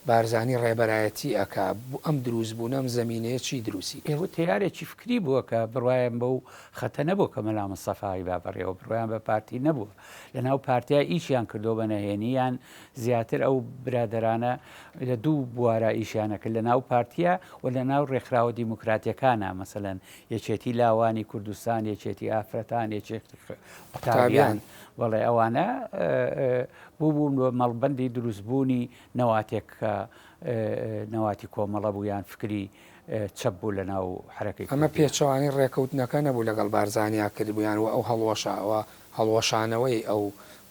بارزانی ڕێبەرایەتی ئەکا ئەم دروست بوونە ئەم زەمینەیە چی دروستی کرد؟ ئێوە تەیارێکی فکری بووە کە بڕوایان بەو خەتە نەبووە کە مەلا مستەفا ی با بەڕێوە بڕوایان بە پارتی نەبووە لەناو پارتیا ئیشیان کردووە بە نەهێنی یان زیاتر ئەو برادەرانە لە دوو بوارا ئیشیان ئەکرد لە ناو پارتیا و لە ناو ڕێکخراوە دیموکراتیەکانا مەسەلەن یەکێتی لاوانی کوردستان یەکێتی ئافرەتان یەکێتی قوتابیان بەڵێ ئەوانە بوو بوون بە مەڵبەندی دروستبوونی نەواتێک کە نەواتی کۆمەڵە بوو یان فکری چەپ بوو لە ناو حەرەکەی ئەمە پێچەوانەی ڕێکەوتنەکە نەبوو لەگەڵ بارزانیا کردبوویان و ئەو هەڵوەشاوە هەڵوەشانەوەی ئەو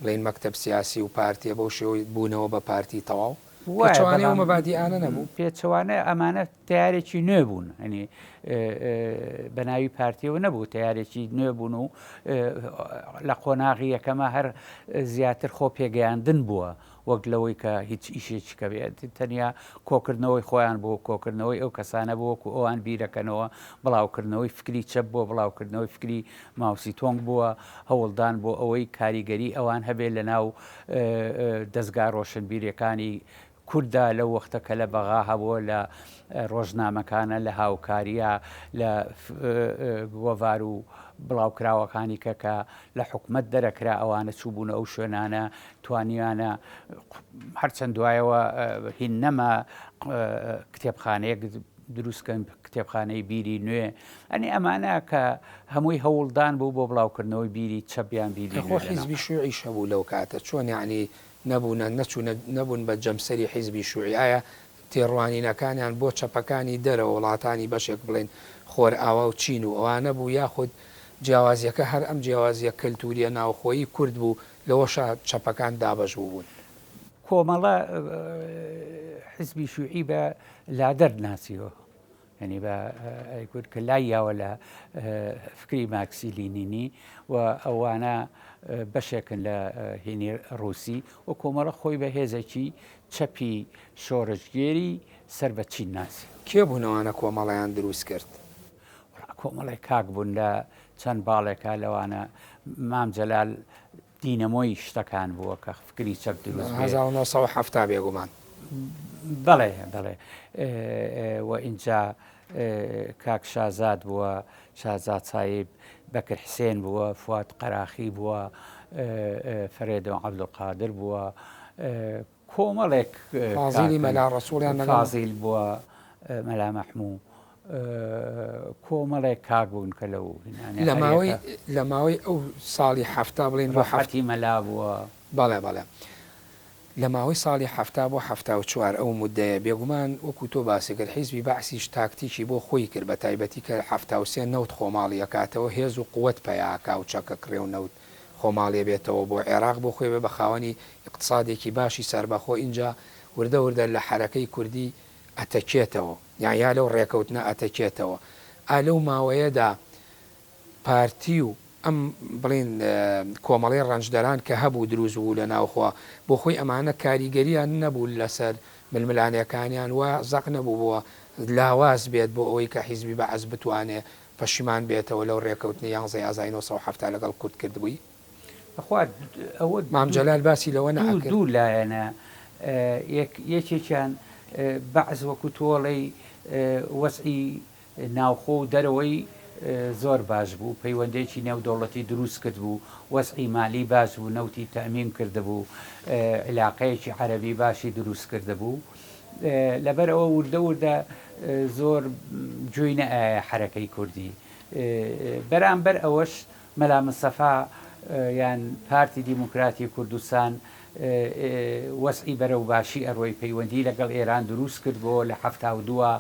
بڵێین مەکتەب سیاسی و پارتیە بەو شێوەی بوونەوە بە پارتی تەواو وایە پێچەوانەی ئەو بەڵام مەبادیئانە نەبوو؟ پێچەوانەی ئەمانە تەیارێکی نوێ بوون یانی بە ناوی پارتیەوە نەبوو تەیارێکی نوێ بوون و لە قۆناغی یەکەمە هەر زیاتر خۆ پێگەیاندن بووە وەک لەوەی کە هیچ ئیشێکی کە بێت تەنیا کۆکردنەوەی خۆیان بۆ کۆکردنەوەی ئەو کەسانە بۆ وەکو ئەوان بیرەکەنەوە بڵاوکردنەوەی فکری چەپ بۆ بڵاوکردنەوەی فکری ماوسی تۆنگ بووە هەوڵدان بۆ ئەوەی کاریگەری ئەوان هەبێت لە ناو دەزگا ڕۆشنبیرەکانی کورددا لەو وەختە کە لە بەغا هەبووە لە ڕۆژنامەکانە لە هاوکاریە لە گۆڤار و بڵاوکراوەکانی کە کە لە حکومەت دەرەکرا ئەوانە چووبوونە ئەو شوێنانە توانیانە هەرچەند دوایەوە هین نەما کتێبخانەیەک دروستکەن کتێبخانەی بیری نوێ ئەنی ئەمانە کە هەمووی هەوڵدان بوو بۆ بڵاوکردنەوەی بیری چەپ یان بیری خۆ حیزبی شوعیش هەبوو لەو کاتە چۆن یعنی نەبوونە نەچوونە نەبوون بە جەمسەری حیزبی شوعی ئایا تێڕوانینەکانیان بۆ چەپەکانی دەرەوە وڵاتانی بەشێک بڵێین خۆرئاوا و چین و ئەوانە بوو یاخود جیاوازیەکە هەر ئەم جیاوازیە کەلتوریە ناوخۆیی کورد بوو لەوەشا چەپەکان دابەش بووبوون؟ کۆمەڵە حیزبی شوعی بە لادەر ناسیوە یعنی بە ئەیگوت کە لای یاوە لە فکری مارکسی لینینی و ئەوانە بەشێکن لە هینی ڕووسی و کۆمەڵە خۆی بە هێزێکی چەپی شۆڕشگێری سەر بە چین ناسی. کێ بوون ئەوانە کۆمەڵەیان دروست کرد؟ وەڵا کۆمەڵێک کاک بوون لە چەند باڵێکا لەوانە مام جەلال دینەمۆی شتەکان بووە کە فکری چەپ دروست بێ. 1970 بێگومان. بەڵێ بەڵێ و ئینجا کاک شازاد بووە شازاد سایب بەکر حسێن بووە فواد قەراخی بووە فەرێدۆن عەبدولقادر بووە کۆمەڵێک فازیلی مەلا ڕەسوڵیان لەگەڵ فازیل بووە مەلا مەحموو کۆمەڵێک کاک بوون کە لەو لە ماوەی لە ماوەی ئەو ساڵی حەفتا بڵێن بۆ ڕەفعەتی مەلا بووە. بەڵێ بەڵێ. لە ماوەی ساڵی 70 بۆ 74 ئەو مودەیە بێگومان وەکو تۆ باسی کرد حیزبی بەعسیش تاکتیکی بۆ خۆی کرد بە تایبەتی کە 73 نەوت خۆماڵی ئەکاتەوە هێز و قوت پەیا ئەکا و چەک ئەکڕێ و نەوت خۆماڵی ئەبێتەوە بۆ عێراق بۆ خۆی بێ بە خاوەنی ئیقتسادێکی باشی سەربەخۆ ئینجا وردە وردە لە حەرەکەی کوردی ئەتەکێتەوە یان یا لەو ڕێکەوتنە ئەتەکێتەوە ئا لەو ماوەیەدا پارتی و ئەم بڵێین کۆمەڵەی ڕەنجدەران کە هەبوو دروست بوو لە ناوخۆ بۆ خۆی ئەمانە کاریگەریان نەبوو لەسەر ململانێکانیان وا زەق نەبوو بۆ لاواز بێت بۆ ئەوەی کە حیزبی بەعس بتوانێ پەشیمان بێتەوە لەو ڕێکەوتنەی یانزەی ئازاری 970 لەگەڵ کورد کردبووی؟ بەخوا ئەوە مام جەلال باسی لەوە نەئەکرد. دوو لایەنە یەکێکیان بەعس وەکو تۆڵەی وەزعی ناوخۆ و دەرەوەی زۆر باش بوو، پەیوەندێکی نێودەوڵەتی دروست کردبوو، وەزعی مالی باش بوو، نەوتی تەئمین کردبوو، عیلاقەیەکی عەرەبی باشی دروست کردبوو. لەبەر ئەوە وردە وردە زۆر گوێی نەئایە حەرەکەی کوردی. بەرامبەر ئەوەش مەلا مستەفا یان پارتی دیموکراتی کوردستان وەزعی بەرەو باشی ئەڕۆی، پەیوەندی لەگەڵ ئێران دروست کرد بۆ لە 72 ە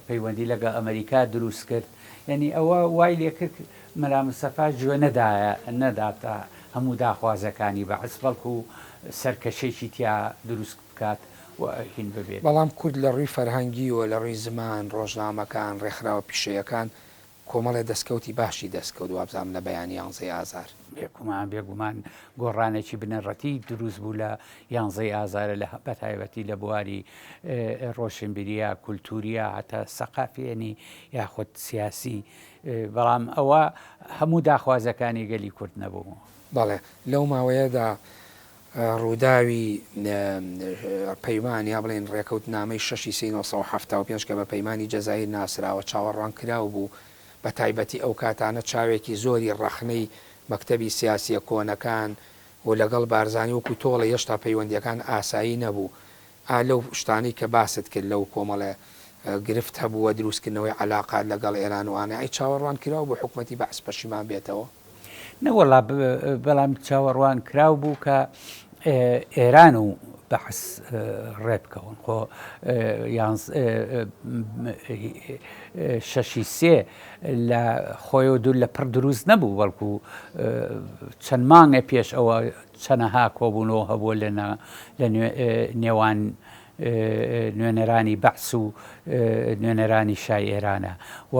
پەیوەندی لەگەڵ ئەمەریکا دروست کرد، یانی ئەوە وای لێکرد مەلا مستەفا گوێ نەدایە نەداتە هەموو داخوازەکانی بەعس بەڵکو سەرکەشێکی تیا دروست بکات و هین ببێت. بەڵام کورد لە ڕووی فەرهەنگیوە، لە ڕووی زمان، ڕۆژنامەکان، ڕێکخراوە پیشەیەکان کۆمەڵێ دەستکەوتی باشی دەستکەوت وابزانم لە بەیانی یانزەی ئازار. بێگومان بێگومان گۆڕانێکی بنەڕەتی دروست بوو لە یانزەی ئازارە لە بەتایبەتی لە بواری ڕۆشنبیریە کولتوریە هەتا سەقافیەنی یاخود سیاسی بەڵام ئەوە هەموو داخوازەکانی گەلی کورد نەبوو. بەڵێ لەو ماوەیەدا ڕووداوی پەیمان یا بڵێین ڕێکەوتنامەی شەشی سێی 975 کە بە پەیمانی جەزائیر ناسراوە چاوەڕوانکراو بوو بە تایبەتی ئەو کاتانە چاوێکی زۆری ڕەخنەی مەکتەبی سیاسیە کۆنەکان و لەگەڵ بارزانی وەکو تۆڵە هێشتا پەیوەندیەکان ئاسایی نەبوو ئا لەو شتانەی کە باست کرد لەو کۆمەڵە گرفت هەبوو و دروستکردنەوەی عەلاقات لەگەڵ ئێران و ئانە ئەی چاوەڕوان کراو بوو حکومەتی بەعس پەشیمان بێتەوە؟ نەوەڵا بەڵام چاوەڕوان کراو بوو کە ئێران و بەعس ڕێ بکەون خۆ شەشی سێ لە خۆیەوە دوور لە پڕ دروست نەبوو بەڵکو چەند مانگە پێش ئەوە چەنەها کۆبوونەوە هەبووە لە نێوان نوێنەرانی بەعس و نوێنەرانی شای ئێرانە و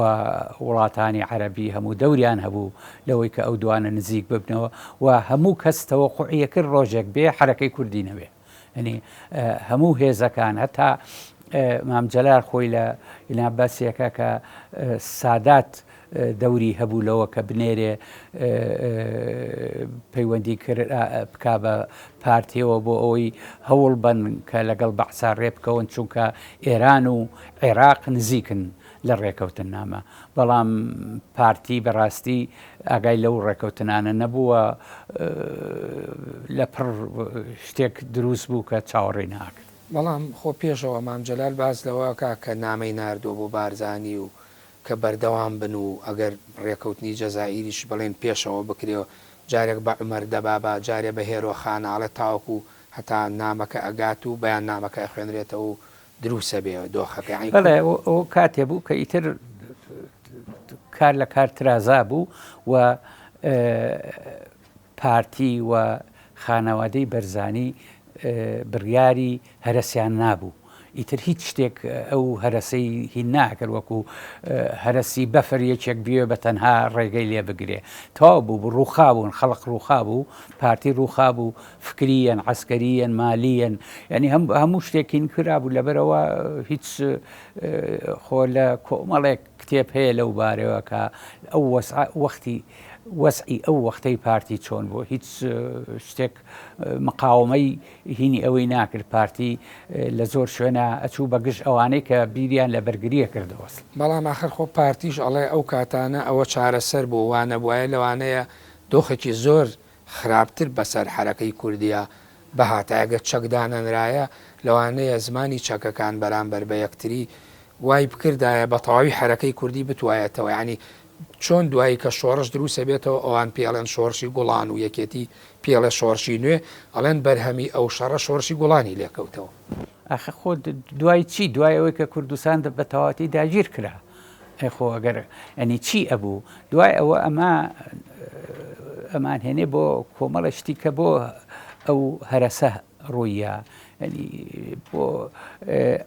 وڵاتانی عەرەبی هەموو دەوریان هەبوو لەوەی کە ئەو دوانە نزیک ببنەوە و هەموو کەس تەوەقوعی کرد ڕۆژێک بێ حەرەکەی کوردی نەبێ یعنی هەموو هێزەکان هەتا مام جەلال خۆی لە ئینا باسیەکە کە سادات دەوری هەبوو لەوە کە بنێرێ پەیوەندی بکا بە پارتیەوە بۆ ئەوەی هەوڵ بن کە لەگەڵ بەعسا ڕێ بکەون چونکە ئێران و عێراق نزیکن لە ڕێکەوتننامە بەڵام پارتی بەڕاستی ئاگای لەو ڕێکەوتنانە نەبووە لە پڕ شتێک دروست بوو کە چاوەڕێی ناکرد. بەڵام خۆ پێشەوە مام جەلال باس لەوە ئەکا کە نامەی ناردووە بۆ بارزانی و کە بەردەوام بن و ئەگەر ڕێکەوتنی جەزائیریش بڵێن پێشەوە بکرێ و جارێک بە عومەر دەبابە جارێ بە هێرۆ خان ئاڵێ تاوەکو هەتا نامەکە ئەگات و بەیاننامەکە ئەخوێنرێتەوە و دروسە بێ دۆخەکە یانی بەڵێ ئەو کاتێ بوو کە ئیتر کار لە کار ترازا بوو و پارتی و خانەوادەی بەرزانی بڕیاری هەرەسیان نابوو ئیتر هیچ شتێک ئەو هەرەسەی هین ناکرد وەکو هەرەسی بەفر یەکێک بوێ بە تەنها ڕێگەی لێ بگرێ تەواو بوو ڕووخا بوون خەڵق ڕووخا بوو پارتی ڕووخا بوو فکریەن عسکەریەن مالیەن یعنی هەم هەموو شتێکین کرابوو لەبەرەوە هیچ خۆ لە کۆمەڵێک کتێب هەیە لەو بارەوە کە ئەو وەختی وەزعی ئەو وەختەی پارتی چۆن بوو هیچ شتێک مقاومەی هینی ئەوەی ناکرد پارتی لە زۆر شوێنە ئەچوو بە گژ ئەوانەی کە بیریان لە بەرگریە کردەوە. بەڵام ئاخر خۆ پارتیش ئەڵێ ئەو کاتانە ئەوە چارەسەر بوو وا نەبوایە لەوانەیە دۆخێکی زۆر خراپتر بەسەر حەرەکەی کوردیا بهاتایە گەر چەک دانەنرایە لەوانەیە زمانی چەکەکان بەرامبەر بە یەکتری وای بکردایە بە تەواوی حەرەکەی کوردی بتوایەتەوە یانی. چۆن دوایی کە شۆڕش دروست ئەبێتەوە ئەوان پێی ئەڵێن شۆڕشی گوڵان و یەکێتی پێی ئەڵێ شۆڕشی نوێ، ئەڵێن بەرهەمی ئەو شەڕە شۆڕشی گوڵانی لێ کەوتەوە. ئاخە خۆ دوای چی؟ دوای ئەوەی کە کوردستان بە تەواوەتی داگیر کرا. ئەی خۆ ئەگەر ئەنی چی ئەبوو؟ دوای ئەوە ئەمە ئەمان هێنێ بۆ کۆمەڵە شتی کە بۆ ئەو هەرەسە ڕووییا یانی بۆ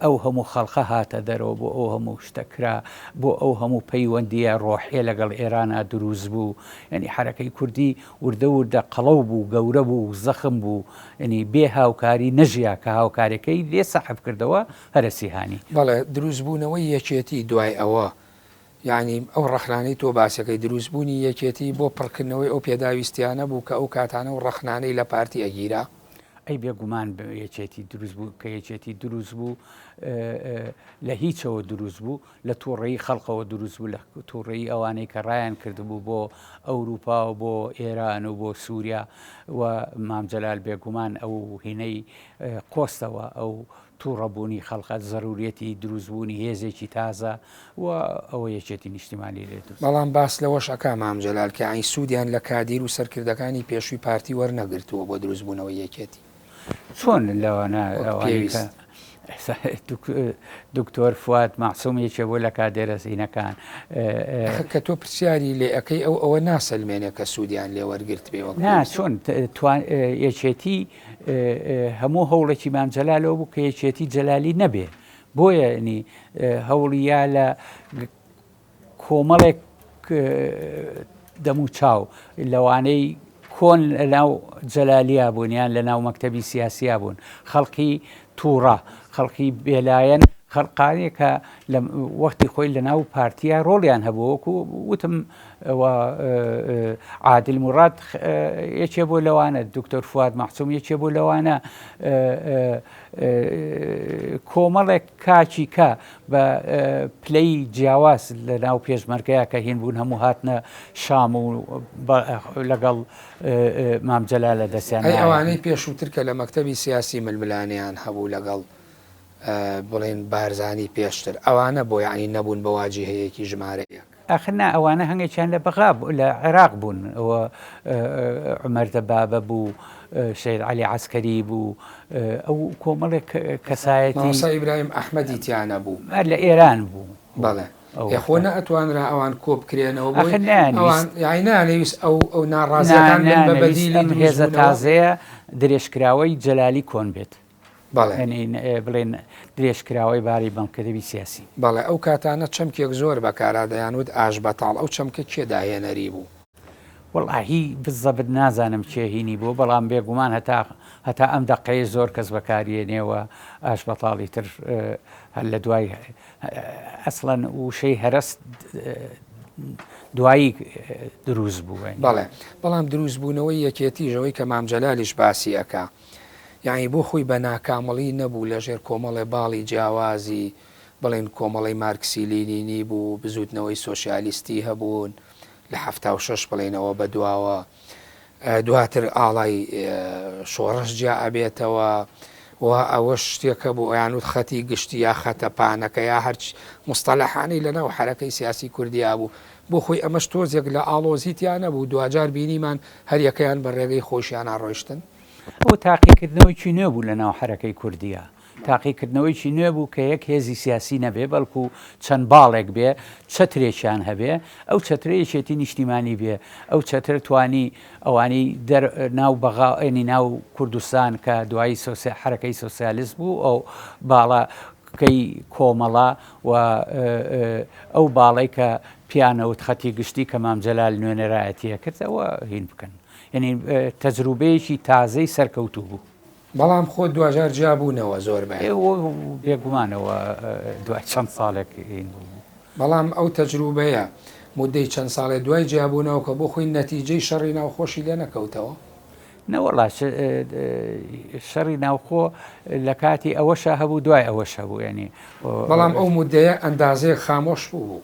ئەو هەموو خەڵقە هاتە دەرەوە بۆ ئەو هەموو شتە کرا بۆ ئەو هەموو پەیوەندیە ڕۆحیە لەگەڵ ئێرانا دروست بوو یعنی حرەکەی کوردی وردە وردە قەڵەو بوو گەورە بوو زەخم بوو یعنی بێ هاوکاری نەژیا کە هاوکارەکەی لێ سەحب کردەوە هەرەسی هانی. بەڵێ دروستبوونەوەی یەکێتی دوای ئەوە یانی ئەو ڕەخنانەی تۆ باسەکەی دروستبوونی یەکێتی بۆ پڕکردنەوەی ئەو پێداویستیانە بوو کە ئەو کاتانە و ڕەخنانەی لە پارتی ئەگیرا؟ ئەی بێگومان یەکێتی دروست بوو کە یەکێتی دروست بوو لە هیچەوە دروست بوو لە تووڕەیی خەڵکەوە دروست بوو لە تووڕەیی ئەوانەی کە ڕایان کردبوو بۆ ئەوروپا و بۆ ئێران و بۆ سووریا و مام جەلال بێگومان ئەو هینەی قۆستەوە ئەو توڕەبوونی خەڵقە، زەروریەتی دروستبوونی هێزێکی تازە و ئەوە یەکێتی نیشتیمانی لێ دروست. بەڵام باس لەوەش ئەکا مام جەلال کە یانی سوودیان لە کادیر و سەرکردەکانی پێشووی پارتی وەرنەگرتووە بۆ دروستبوونەوەی یەکێتی. چۆن لەوانە وەک ئەوانەی کە پێویست. دکتۆر فواد مەعسوم یەکێ بوو لە کادێرە زینەکان. ئەخە کە تۆ پرسیاری لێ ئەکەی ئەو ئەوە ناسەلمێنێ کە سوودیان لێ وەرگرتبێ وەک نا پێویست. چۆن یەکێتی هەموو هەوڵێکی مام جەلال ئەوە بوو کە یەکێتی جەلالی نەبێ بۆیە ینی هەوڵی یا لە کۆمەڵێک دەموچاو لەوانەی کۆن لەناو جەلالیا بوون یان لەناو مەکتەبی سیاسیا بوون خەڵکی تووڕە خەڵکی بێلایەن خەڵقانێک کە لە وەختی خۆی لە ناو پارتیا ڕۆڵیان هەبوو وەکو وتم و عادل موڕاد یەکێ بوو لەوانە دکتۆر فواد مەعسوم یەکێ بوو لەوانە کۆمەڵێک کاکی کە بە پلەی جیاواز لە ناو پێشمەرگەیە کە هین بوون هەموو هاتنە شام و لەگەڵ مام جەلال لە دەستیان ئەی ئەوانەی پێشووتر کە لە مەکتەبی سیاسی ململانێیان هەبوو لەگەڵ بڵێن بارزانی پێشتر ئەوانە بۆ یەعنی نەبوون بە واجیهەیەکی ژمارە یەک؟ ئاخر نا ئەوانە هەنگێکیان لە بەغا لە عێراق بوون ئەوە عومەر دەبابە بوو سەید عەلی عەسکەری بوو ئەو کۆمەڵێک کەسایەتی مامۆستا ئیبراهیم ئەحمەدی تیا نەبوو؟ لە ئێران بوو. بەڵێ ئێ خۆ نەئەتوانرا ئەوان کۆ بکرێنەوە بۆی ئاخر نەیانویست ئەوان یانی نەیانەویست ئەو ئەو نا ناڕازیەکان بن بە نەیانەویست بەدیلی ئەم هێزە دروستبوونەوە؟ تازەیە درێژکراوەی جەلالی کۆن بێت. بەڵێ. یانی بڵێن درێژکراوەی باری بەمکردبی سیاسی. بەڵێ ئەو کاتانە چەمکێک زۆر بەکارا دەیانوت ئاشبەتاڵ ئەو چەمکە کێ داهێنەری بوو؟ وەڵاهی بزەبت نازانم کێ هینی بووە بەڵام بێگومان هەتا هەتا ئەم دەقەیە زۆر کەس بەکاریێنێ و ئاشبەتاڵی تر هەر لە دوای ئەسڵەن وشەی هەرەس دوایی دروست بوو. بەڵێ بەڵام دروستبوونەوەی یەکێتیش ئەوەی کە مام جەلالیش باسی ئەکا یەعنی بۆ خۆی بە ناکامڵی نەبوو لە ژێر کۆمەڵێ باڵی جیاوازی بڵێین کۆمەڵەی مارکسی لینینی بوو، بزووتنەوەی سۆسیالیستی هەبوون لە 76 بڵێینەوە بە دواوە دواتر ئاڵای شۆڕش جیا ئەبێتەوە و ئەوەش شتێک هەبوو ئەیانوت خەتی گشتی یا خەتە پانەکە یا هەرچ موستەلەحانەی لە ناو حەرەکەی سیاسی کوردیا بوو بۆ خۆی ئەمەش تۆزێک لە ئاڵۆزی تیا نەبوو دواجار بینیمان هەریەکەیان بە ڕێگەی خۆیشیانا ڕۆیشتن. ئەوە تاقیکردنەوەیکی نوێ بوو لە ناو حەرەکەی کوردیا. تاقیکردنەوەیکی نوێ بوو کە یەک هێزی سیاسی نەبێ بەڵکو چەند باڵێک بێ، چەترێکیان هەبێ، ئەو چەترە یەکێتی نیشتیمانی بێ، ئەو چەترە توانی ئەوانەی دەر ناو بەغا ینی ناو کوردستان کە دوایی سۆسیا حەرەکەی سۆسیالیست بوو ئەو باڵە کەی کۆمەڵە و ئەو باڵەی کە پیانەوت خەتی گشتی کە مام جەلال نوێنەرایەتی ئەکرد ئەوە هین بکەن. یەنی تەجروبەیەکی تازەی سەرکەوتوو بوو. بەڵام خۆ دواجار جیا بوونەوە زۆربەیان. بێگومان ئەوە دوای چەند ساڵێک هین بوو. بەڵام ئەو تەجروبەیە مودەی چەند ساڵێ دوای جیابوونەوەکە بۆ خۆی نەتیجەی شەڕی ناوخۆشی لێ نەکەوتەوە؟ نەوەڵا شەڕی ناوخۆ لە کاتی ئەوەشا هەبوو دوای ئەوەش هەبوو یەنی. بەڵام ئەو مودەیە ئەندازەیەک خامۆش بوو.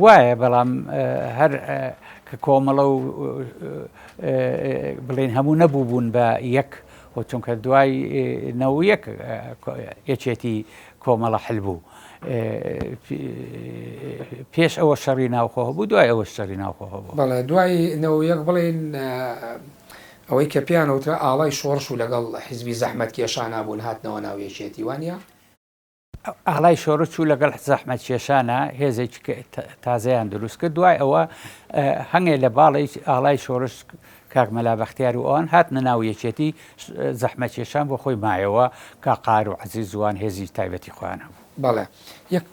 وایە بەڵام هەر کە کۆمەڵە و بڵێن هەموو نەبوو بوون بە یەک خۆ چونکە دوای نەوە یەک یەکێتی کۆمەڵە حل بوو. پێش ئەوە شەڕی ناوخۆ هەبوو، دوای ئەوەش شەڕی ناوخۆ هەبوو. بەڵێ دوای 91 بڵێین ئەوەی کە پێیان وترا ئاڵای شۆڕش و لەگەڵ حیزبی زەحمەتکێشانا بوون هاتنەوە ناو یەکێتی وانە؟ ئاڵای شۆڕش چوو لەگەڵ زەحمەتکێشانا هێزێکی تازەیان دروست کرد دوای ئەوە هەنگێ لە باڵی ئاڵای شۆڕش کاک مەلا بەختیار و ئەوان هاتنە ناو یەکێتی زەحمەتکێشان بۆ خۆی مایەوە کاک قاهر و عەزیز وان هێزی تایبەتی خۆیان هەبوو. بەڵێ یەک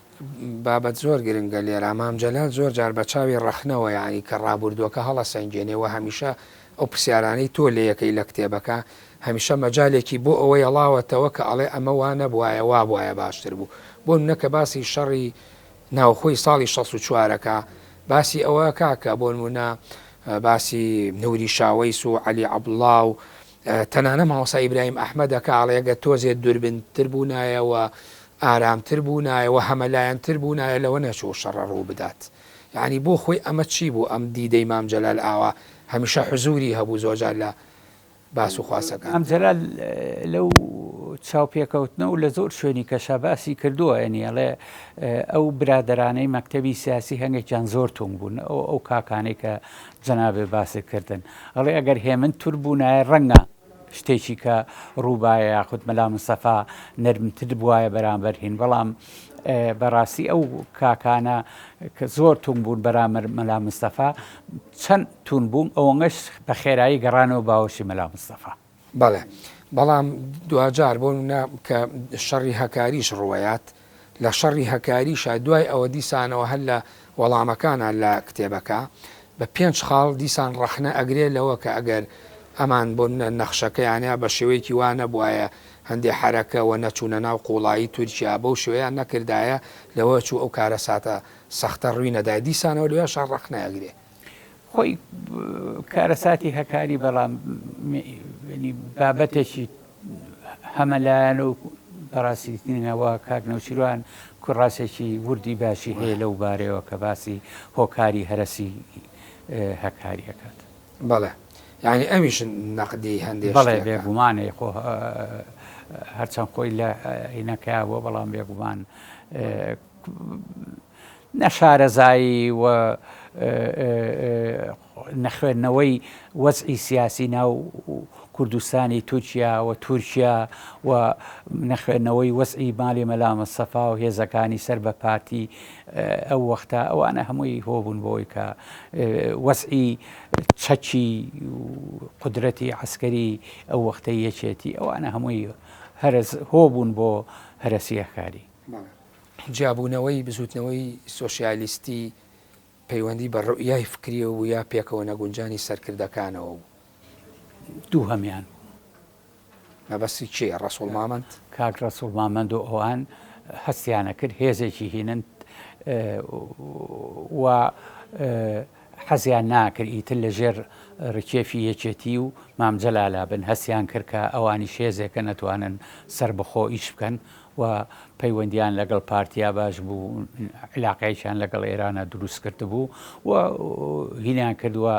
بابەت زۆر گرنگە لێرە مام جەلال زۆر جار بە چاوی ڕەخنەوە یانی کە ڕابوردوەکە هەڵەسەنگێنێ وە هەمیشە ئەو پرسیارانەی تۆ لێیەکەی لە کتێبەکە هەمیشە مەجالێکی بۆ ئەوە یەڵاوەتەوە کە ئەڵێ ئەمە وا نەبوایە وا بوایە باشتر بوو بۆ نمونە کە باسی شەڕی ناوخۆی ساڵی 64 ئەکا باسی ئەوە ئەکا کە بۆ نمونە باسی نوری شاوەیس و عەلی عەبڵا و تەنانە مامۆستا ئیبراهیم ئەحمەد ئەکا ئەڵێ گەر تۆزێ دوربینتر بوونایە و ئارامتر بوونایە و هەمەلایەنتر بوونایە لەوە نەچوو شەڕە ڕوو بدات یانی بۆ خۆی ئەمە چی بوو ئەم دیدەی مام جەلال ئاوا هەمیشە حزوری هەبوو زۆرجار لە باس و خواسەکان. مام جەلال لەو چاوپێکەوتنە و لە زۆر شوێنی کەشا باسی کردووە یانی ئەڵێ ئەو برادەرانەی مەکتەبی سیاسی هەنگێکیان زۆر تونگ بوون ئەو ئەو کاکانەی کە جەنابێ باست کردن ئەڵێ ئەگەر هێمن تور بوونایە ڕەنگە شتێکی کە ڕووبایە یاخود مەلا مستەفا نەرمتر بوایە بەرامبەر هین بەڵام بەڕاستی ئەو کاکانە کە زۆر تون بوون بەرامەر مەلا مستەفا چەند تون بوون ئەوەنگەش بە خێرایی گەڕانەوە باوەشی مەلا مستەفا. بەڵێ بەڵام دواجار بۆ نمونە کە شەڕی هەکاریش ڕوەیات لە شەڕی هەکاریشا دوای ئەوە دیسانەوە هەر لە وەڵامەکانا لە کتێبەکە بە پێنج خاڵ دیسان ڕەخنە ئەگرێ لەوە کە ئەگەر ئەمان بۆ نمونە نەخشەکەیانیا بە شێوەیەکی وا نەبوایە هەندێ حەرەکە وە نەچوونە ناو قوڵایی تورکیا بەو شێوەیان نەکردایە لەوە چوو ئەو کارەساتە سەختە ڕوی نەدایە دیسانەوە لەوێشا ڕەخنە ئەگرێ. خۆی کارەساتی هەکاری بەڵام بابەتێکی هەمەلایەن و بەڕاستیتنەوە کاک نەوشیروان کوڕاسێکی وردی باشی هەیە لەو بارەیەوە کە باسی هۆکاری هەرەسی هەکاری ئەکات. بەڵێ یانی ئەویش نەقدی هەندێ بەڵێ بێگومانێ خۆ هەرچەند خۆی لە هینەکە بووە بەڵام بێگومان نەشارەزایی و نەخوێندنەوەی وەزعی سیاسی ناو کوردستانی تورکیا و تورکیا و نەخوێندنەوەی وەزعی مالی مەلا مستەفا و هێزەکانی سەر بە پارتی ئەو وەختە ئەوانە هەمووی هۆ بوون بۆی کە وەزعی چەکی قودرەتی عەسکەری ئەو وەختەی یەکێتی ئەوانە هەمووی هەرەس هۆ بوون بۆ هەرەسیەکاری. جیابوونەوەی بزووتنەوەی سۆسیالیستی پەیوەندی بە ڕوئیای فکریەوە بوو یا پێکەوە نەگونجانی سەرکردەکانەوە بوو؟ دووهەمیان بوو. مەبەستی کێیە؟ ڕەسوڵ مامەند؟ کاک ڕەسوڵ مامەند و ئەوان هەستیان ئەکرد هێزێکی هینن و حەزیان ناکرد ئیتر لە ژێر ڕکێفی یەکێتی و مام جەلالا بن، هەستیان کرد کە ئەوانیش هێزێکن ئەتوانن سەربەخۆ ئیش بکەن و پەیوەندیان لەگەڵ پارتیا باش بوو، عیلاقەیەکیان لەگەڵ ئێرانا دروست کردبوو و هینیان کردووە،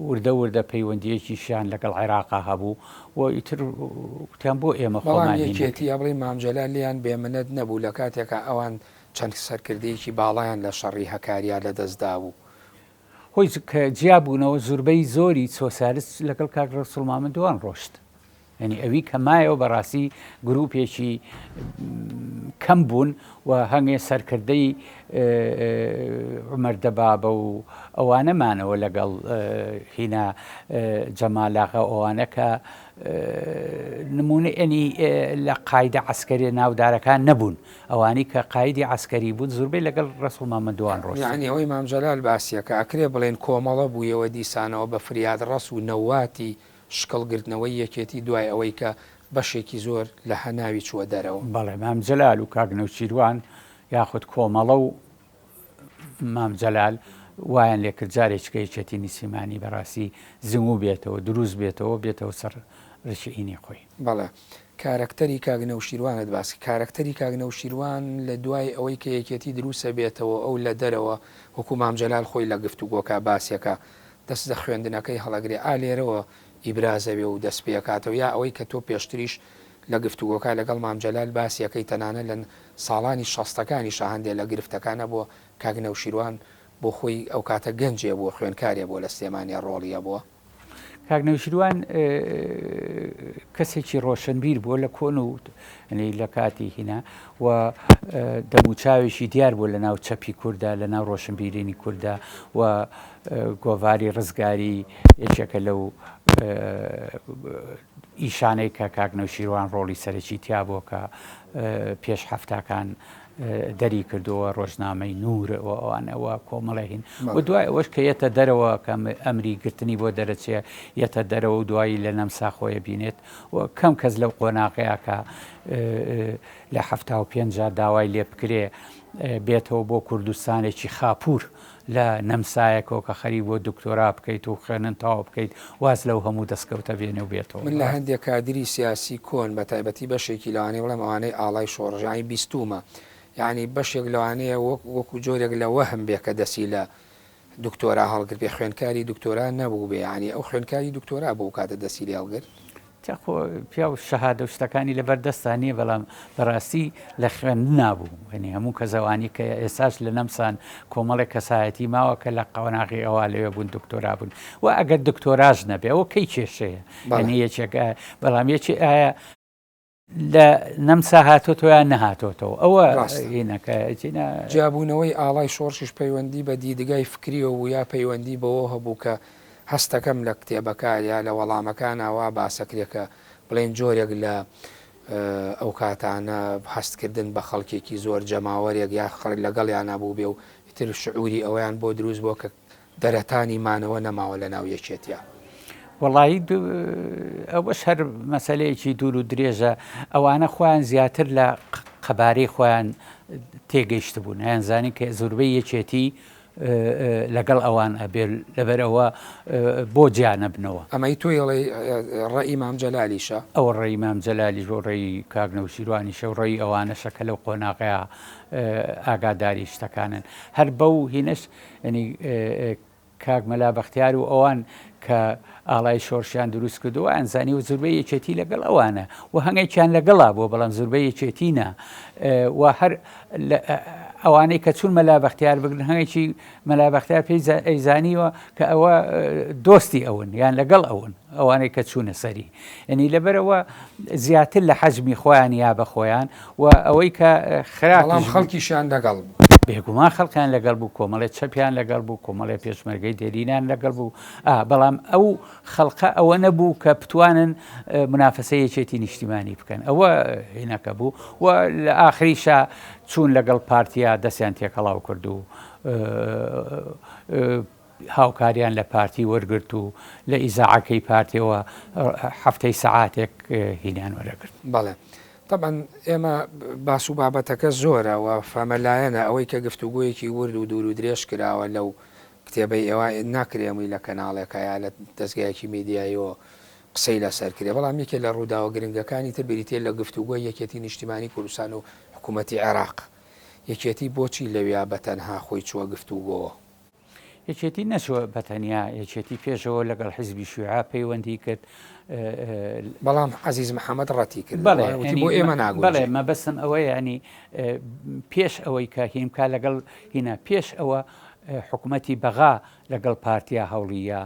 وردە وردە پەیوەندییەکیشیان لەگەڵ عێراقا هەبوو و ئیتر وتیان بۆ ئێمە بەڵام خۆمان هین یەکێتی نەکەین. یا بڵێین مام جەلال لێیان بێ منەت نەبوو لە کاتێکا ئەوان چەند سەرکردەیەکی باڵایان لە شەڕی هەکاریا لە دەست دابوو. خۆی کە جیا بوونەوە زوربەی زۆری سۆسیالیست لەگەڵ کاک ڕەسوڵ مامەندوان ڕۆشت. یانی ئەوی کە مایەوە بەڕاستی گروپێکی کەم بوون و هەنگێ سەرکردەی عومەر دەبابە و ئەوانە مانەوە لەگەڵ هینا جەمالاغە ئەوانە کە نمونە ئەنی لە قایدە عسکەریە ناودارەکان نەبوون ئەوانی کە قایدی عسکەری بوون زوربەی لەگەڵ ڕەسوڵ مامەندوان ڕۆشتن. یانی ئەوەی مام جەلال باسیەکە ئەکرێ بڵێن کۆمەڵە بوویەوە دیسانەوە بە فریادڕەس و نەواتی شکڵ گرتنەوەی یەکێتی دوای ئەوەی کە بەشێکی زۆر لە هەناوی چووە دەرەوە. بەڵێ مام جەلال و کاک نەوشیروان یاخود کۆمەڵە و مام جەلال وایان لێکرد جارێکیکە یەکێتی نیسیمانی بەڕاستی زنگوو بێتەوە دروست بێتەوە بێتەوە سەر رچئینی خۆی. بەڵێ کارەکتەری کاک نەوشیروانت باس کرد، کارەکتەری کاک نەوشیروان لە دوای ئەوەی کە یەکێتی دروسە بێتەوە ئەو لە دەرەوە وەکو مام جەلال خۆی لە گفتوگۆکە باسیەکا دەست لە خوێندنەکەی هەڵەگرێ ئا لێرەوە ئیبراز ئەبێ و دەست پێ ئەکاتەوە یا ئەوەی کە تۆ پێشتریش لە گفتوگۆکە لەگەڵ مام جەلال باسی ئەکەی تەنانەت لە ساڵانی شەستەکانیشا هەندێ لە گرفتەکان هەبووە کاک نەوشیروان بۆ خۆی ئەوکاتە گەنجێ بووە خوێنکارێ بووە لە سلێمانیا ڕۆڵی هەبووە. کاک نەوشیروان کەسێکی ڕۆشنبیر بووە لە کۆن و لە کاتی هینا و دەموچاوێکی دیار بوو لە ناو چەپی کووردا لە ناو ڕۆشنبیرینی کووردا و گۆڤاری ڕزگاری یەکێکە لەو ئیشانەی کە کاک نەوشیروان ڕۆڵی سەرەکی تیا بووە کە پێش حەفتاکان دەری کردووە ڕۆژنامەی نور و ئەوانەوە کۆمەڵێ هین و دوای ئەوەش کە یەتە دەرەوە کە ئەمری گرتنی بۆ دەرەچێ یەتە دەرەوە و دوایی لە نەمسا خۆیە بینێت و کەم کەس لەو قۆناغەیە کە لە 75 داوای لێ بکرێ بێتەوە بۆ کوردستانێکی خاپوور لە نەمسایەکەوە کە خەریک بووە دکتۆرا بکەیت و خوێندن تەواو بکەیت واز لەو هەموو دەستکەوتە بێنێ و بێتەوە. من لە هەندێ کادری سیاسی کۆن بە تایبەتی بەشێکی لەوانەیە بڵێم ئەوانەی ئاڵای شۆڕش یانی بیستوومە یانی بەشێک لەوانەیە وەک وەکو جۆرێک لە وەهم بێ کە دەسی لە دکتۆرا هەڵگرت بێ خوێندکاری دکتۆرا نەبووبێ یانی ئەو خوێندکاری دکتۆرا بوو ئەو کاتە دەسی لێ هەڵگرت؟ جا خۆ پیاو شەهادە و شتەکانی لەبەر دەستا نییە بەڵام بەڕاستی لە خوێندنا بوو یعنی هەموو کەسەوانی کە ئێستاش لە نەمسان کۆمەڵێک کەسایەتی ماوە کە لە قۆناغی ئەوە لەوێ بوون دکتۆرا بوون و ئەگەر دکتۆراش نەبێ ئەوە کەی کێشەیە یعنی یەکێک بەڵام یەکێ ئایا لە نەمسا هاتۆتەوە یان نەهاتۆتەوە ئەوە هینەکە جیابوونەوەی ئاڵای شۆڕشیش پەیوەندی بە دیدگای فکریەوە بوو یا پەیوەندی بەوە هەبوو کە هەستەکەم لە کتێبەکە یا لە وەڵامەکانا وا باسەکرێ کە بڵێین جۆرێک لە ئەو کاتانە هەستکردن بە خەڵکێکی زۆر جەماوەرێک یا خەڵک لەگەڵیانا بووبێ و ئیتر شعوری ئەوەیان بۆ دروست بووە کە دەرەتانی مانەوە نەماوە لە ناو یەکێتیا. وەڵایی ئەوەش هەر مەسەلەیەکی دوور و درێژە ئەوانە خۆیان زیاتر لە قەبارەی خۆیان تێگەیشتبوون ئەیانزانی کە زۆربەی یەکێتی لەگەڵ ئەوان ئەبێ لەبەر ئەوە بۆ جیا نەبنەوە. ئەمەی تۆی ئەڵێی ڕەئی مام جەلالیشە؟ ئەوە ڕەئی مام جەلالیش و ڕەئی کاک نەوشیروانیشە و ڕەئی ئەوانەشە کە لەو قۆناغەیا ئاگاداری شتەکانن. هەر بەو هینەش یانی کاک مەلا بەختیار و ئەوان کە ئاڵای شۆرشیان دروست کردو وایان زانیوە زوربەی یەکێتی لەگەڵ ئەوانە و هەنگێکیان لەگەڵا بووە بەڵام زوربەی یەکێتی نا و هەر ئەوانەی کە چون مەلا بەختیار بگرن هەنگێکی مەلا بەختیار پێی ئەیزانیوە کە ئەوە دۆستی ئەون یان لەگەڵ ئەون ئەوانەی کە چوونە سەری یعنی لەبەرەوە زیاتر لە حەجمی خۆیان یا بە خۆیان و ئەوەی کە خراپ بەڵام خەڵکیشیان لەگەڵ بوو. بێگومان خەڵکیان لەگەڵ بوو، کۆمەڵێ چەپیان لەگەڵ بوو، کۆمەڵێ پێشمەرگەی دێرینیان لەگەڵ بوو، ئا بەڵام ئەو خەڵقە ئەوە نەبوو کە بتوانن مونافەسەی یەکێتی نیشتیمانی بکەن، ئەوە هینەکە بوو و لە ئاخریشا چوون لەگەڵ پارتیا دەستیان تێکەڵاو کرد و هاوکاریان لە پارتی وەرگرت و لە ئیزاعەکەی پارتیەوە هەفتەی سەعاتێک هینیان وەرەگرت. بەڵێ تەبعەن ئێمە باس و بابەتەکە زۆرە و فەمەلایەنە ئەوەی کە گفتوگۆیەکی ورد و دوور و درێژ کراوە لەو کتێبەی ئێوە ناکرێ هەمووی لە کەناڵێکا یا لە دەزگایەکی میدیاییەوە قسەی لەسەر کرێ بەڵام یەکێ لە ڕووداوە گرنگەکانی تر بریتیە لە گفتوگۆی یەکێتی نیشتیمانی کوردستان و حکوومەتی عێراق یەکێتی بۆچی لەویا بەتەنها خۆی چووە گفتوگۆوە؟ یەکێتی نەچووە بەتەنیا، یەکێتی پێشەوە لەگەڵ حزبی شیوعە پەیوەندی کرد. بەڵام عەزیز محەمەد ڕەتی کردەوە، وتی بۆ ئێمە ناگونجێ. بەڵێ مەبەستم ئەوەیە یانی پێش ئەوەی کە هین بکا لەگەڵ هینا پێش ئەوە حکوومەتی بەغا لەگەڵ پارتیا هەوڵییا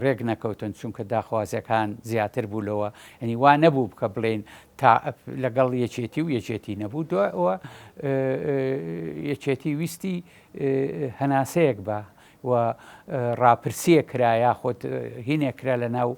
ڕێک نەکەوتن چونکە داخوازیەکان زیاتر بوو لەوە ینی وا نەبوو بکە بڵێن تا لەگەڵ یەکێتی و یەکێتی نەبوو دوای یەکێتی ویستی هەناسەیەک بە و ڕاپرسیەک کرا یاخود هینێک کرا لە ناو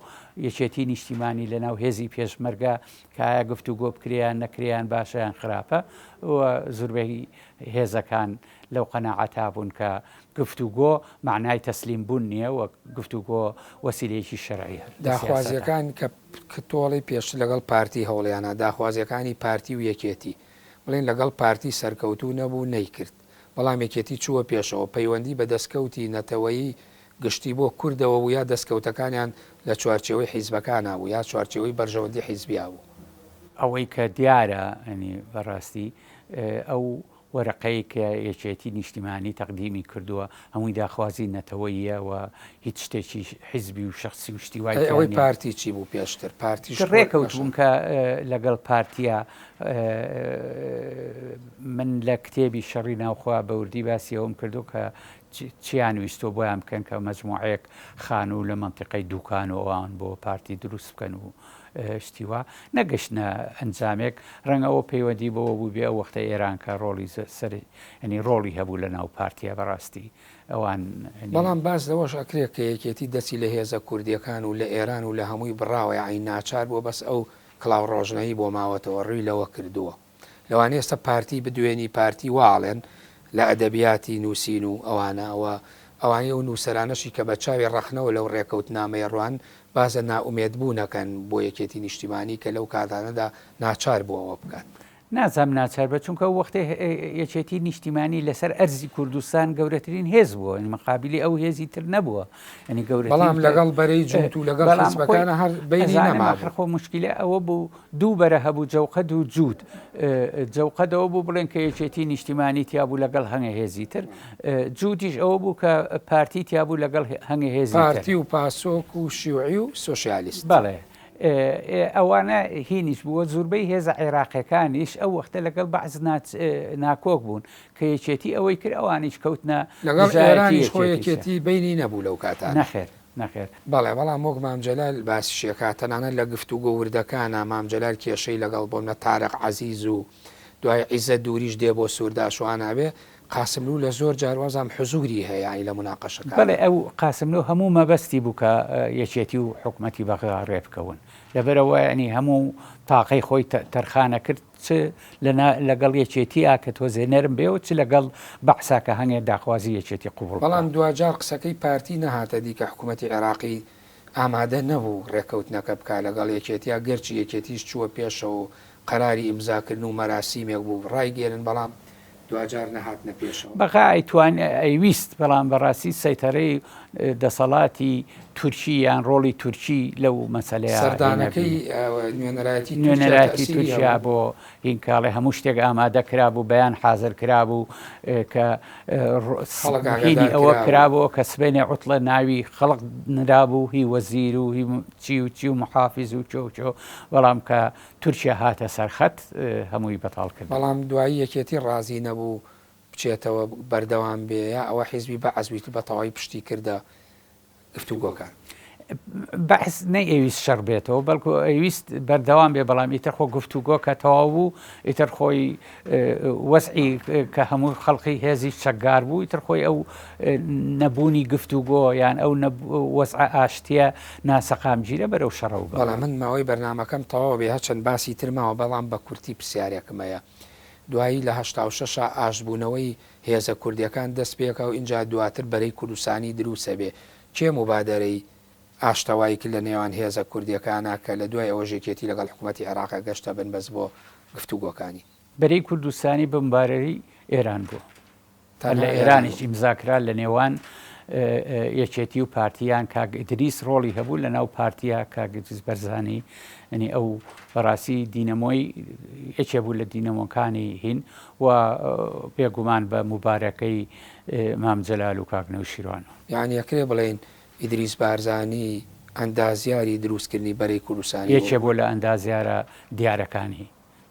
یەکێتی نیشتیمانی لە ناو هێزی پێشمەرگە کە ئایا گفتوگۆ بکرێیان نەکرێیان باشە یان خراپە و زوربەی هێزەکان لەو قەناعەتا بوون کە گفتوگۆ مەعنای تەسلیم بوون نییە و گفتوگۆ وەسیلەیەکی شەرعیە لە سیاسەتا. داخوازیەکان کە تۆڵەی پێشتر لەگەڵ پارتی هەوڵیانا داخوازیەکانی پارتی و یەکێتی بڵێین لەگەڵ پارتی سەرکەوتوو نەبوو نەیکرد بەڵام یەکێتی چووە پێشەوە، پەیوەندی بە دەستکەوتی نەتەوەیی گشتی بۆ کوردەوە بوو یا دەستکەوتەکانیان لە چوارچێوەی حیزبەکانا بوو یا چوارچێوەی بەرژەوەندی حیزبیا بوو؟ ئەوەی کە دیارە یانی بە ڕاستی ئەو وەرەقەی کە یەکێتی نیشتیمانی تەقدیمی کردووە هەمووی داخوازی نەتەوەییە و هیچ شتێکی حیزبی و شەخسی و شتی وای ئەی تیا ئەوەی نییە. پارتی چی بوو پێشتر؟ پارتیش خۆی ڕێکەوت بەشە. بوون کە لەگەڵ پارتیا من لە کتێبی شەڕی ناوخۆ بە وردی باسی ئەوەم کردووە کە چیان ویستووە بۆیان بکەن کە مەجموعەیەک خانوو لە مەنتیقەی دوکان و ئەوان بۆ پارتی دروست بکەن و شتی وا نەگەشتنە ئەنجامێک ڕەنگە ئەوە پەیوەندی بەوە بووبێ ئەو وەختە ئێران کە ڕۆڵی سەر ینی ڕۆڵی هەبوو لە ناو پارتیا بەڕاستی ئەوان بەڵام باس لەوەش ئەکرێ کە یەکێتی دەستی لە هێزە کوردیەکان و لە ئێران و لە هەمووی بڕاوە یەعنی ناچار بووە بەس ئەو کڵاو ڕۆژنەی بۆ ماوەتەوە ڕوی لەوە کردووە. لەوانەیە ئێستا پارتی بدوێنی پارتی وا ئەڵێن لە ئەدەبیاتی نووسین و ئەوانە و ئەوانەی ئەو نووسەرانەشی کە بە چاوی ڕەخنەوە لەو ڕێکەوتنامەیە ڕوان باس لە نائومێد بوون ئەکەن بۆ یەکێتی نیشتیمانی کە لەو کاتانەدا ناچار بوو ئەوە بکات. نازانم ناچار بە چونکە ئەو وەختەی یەکێتی نیشتیمانی لەسەر ئەرزی کوردستان گەورەترین هێز بووە یعنی مقابلی ئەو هێزی تر نەبووە یعنی گەورەترین بەڵام لەگەڵ بەرەی جووت و لەگەڵ بەڵام خۆی حیزبەکانە هەر بەینی ئەزانم نەمابوو. ئاخر خۆ موشکیلە ئەوە بوو دوو بەرە هەبوو جەوقەد و جووت جەوقەد ئەوە بوو بڵێن کە یەکێتی نیشتیمانی تیا بوو لەگەڵ هەنگە هێزی تر جووتیش ئەوە بوو کە پارتی تیا بوو لەگەڵ هەنگە هێزی تر. پارتی و پاسۆک و شیوعی و سۆشیالیست. بەڵێ ئەوانە هینیش بووە زوربەی هێزە عێراقیەکانیش ئەو وەختە لەگەڵ بەعس ناکۆک بوون کە یەکێتی ئەوەی کرد ئەوانیش کەوتنە لەگەڵ دژایەتی ئێرانیش خۆ یەکێتیشە. یەکێتی بەینی نەبوو لەو کاتانە. نەخێر نەخێر. بەڵێ بەڵام وەک مام جەلال باسیشی ئەکات تەنانەت لە گفتوگۆ وردەکانا مام جەلال کێشەی لەگەڵ بۆمنە تارق عەزیز و دوای عیزەت دوریش دێ بۆ سورداش و ئانا بێ قاسملوو لە زۆر جار وازام حزوری هەیە یانی لە موناقەشەکانا. بەڵێ ئەو قاسملوو هەموو مەبەستی بوو کە یەکێتی و حکومەتی بەغدا ڕێ بکەون لەبەرئەوە یانی هەموو تاقەی خۆی تەرخان ئەکرد چ لەگەڵ یەکێتییا کە تۆزێ نەرم بێ و چ لەگەڵ بەعسا کە هەنگێ داخوازی یەکێتی قبوڵ بکا. بەڵام دواجار قسەکەی پارتی نەهاتە دی کە حکومەتی عێراقی ئامادە نەبوو ڕێککەوتنەکە بکا لەگەڵ یەکێتیا، گەرچی یەکێتیش چووە پێشەوە و قەراری ئیمزاکردن و مەراسیمێک بوو ڕایگەیەنن، بەڵام دواجار نەهاتنە پێشەوە. بەغا ئەیتوانی ئەیویست، بەڵام بەڕاستی سەیتەرەی دەسەڵاتی تورکی یان ڕۆڵی تورکی لەو مەسەلەیە هی سەردانەکەی نەبینی. نوێنەرایەتی تورکیا نوێنەرایەتی تەئسیری تورکیا هەبوو. بۆ هین کاڵێ هەموو شتێک ئامادە کرابوو، بەیان حازر کرابوو کە خەڵک هینی ئاگادار ئەوە کرابوو. کرابوو کە سبەینێ عوتڵە ناوی خەڵک نرابوو هی وەزیر و هی چی و چی و محافیز و چۆ و چۆ، بەڵام کە تورکیا هاتە سەر خەت هەمووی بەتاڵ کردەوە. بەڵام دوایی یەکێتی ڕازی نەبوو بچێتەوە بەردەوام بێ یا ئەوە حیزبی بەعس بوو بە تەواوی پشتی کردە گفتوگۆکان. بەعس نەیئەویست شەڕ بێتەوە بەڵکو ئەیویست بەردەوام بێ بەڵام ئیتر خۆ گفتوگۆ کە تەواو بوو ئیتر خۆی وەزعی کە هەموو خەڵقی هێزی چەکگار بوو ئیتر خۆی ئەو نەبوونی گفتوگۆ یان ئەو وەزعە ئاشتیە ناسەقامگیرە بەرەو شەڕەو بەڵێ. بەڵێ من ماوەی بەرنامەکەم تەواو بێ هەرچەند باسی تر ماوە بەڵام بە کورتی پرسیارێکم هەیە دوایی لە 86 ا ئاشتبوونەوەی هێزە کوردیەکان دەست پێکا و ئینجا دواتر بەرەی کوردستانی دروسەبێ کێ موبادەرەی ئاشتەوایی کرد لە نێوان هێزە کوردیەکانا کە لە دوای ئەوەش یەکێتی لەگەڵ حکومەتی عێراقا گەشتە بنبەست بۆ گفتوگۆکانی؟ بەرەی کوردستانی بە موبارەرەی ئێران بوو. هەر تەنها لە ئێران ئێرانیش بوو. ئیمزا کرا لە نێوان یەکێتی و پارتی یان کاک ئیدریس ڕۆڵی هەبوو لە ناو پارتیا کاک ئیدریس بەرزانی یعنی ئەو بەڕاستی دینەمۆی یەکێ بوو لە دینەمۆکانی هین و بێگومان بە موبارەکەی مام جەلال و کاک نەوشیروان. یانی ئەکرێ بڵێین ئیدریس بارزانی ئەندازیاری دروستکردنی بەرەی کوردستانی بوو؟ یەکێ بووە لە ئەندازیارە دیارەکانی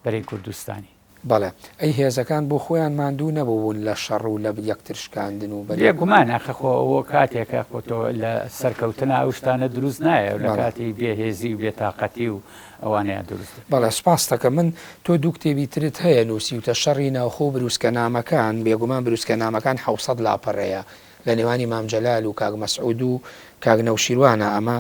بەرەی کوردستانی. بەڵێ. ئەی هێزەکان بۆ خۆیان ماندوو نەبووبوون لە شەڕ و لە یەکتر شکاندن و بەرەی بێگومان ئەخە خۆ ئەوە کاتێکە خۆ تۆ لە سەرکەوتنا ئەو شتانە دروست نایە لە بەڵێ. کاتی بێ هێزی و بێ تاقەتی و ئەوانەیە دروست دەبێ. بەڵێ سوپاستەکەم. من تۆ دوو کتێبی ترت هەیە نووسیوتە شەڕی ناوخۆ و بروسکەنامەکان، بێگومان بروسکەنامەکان 700 لاپەرەیە لە نێوانی مام جەلال و کاک مەسعود و کاک نەوشیروانە ئەمە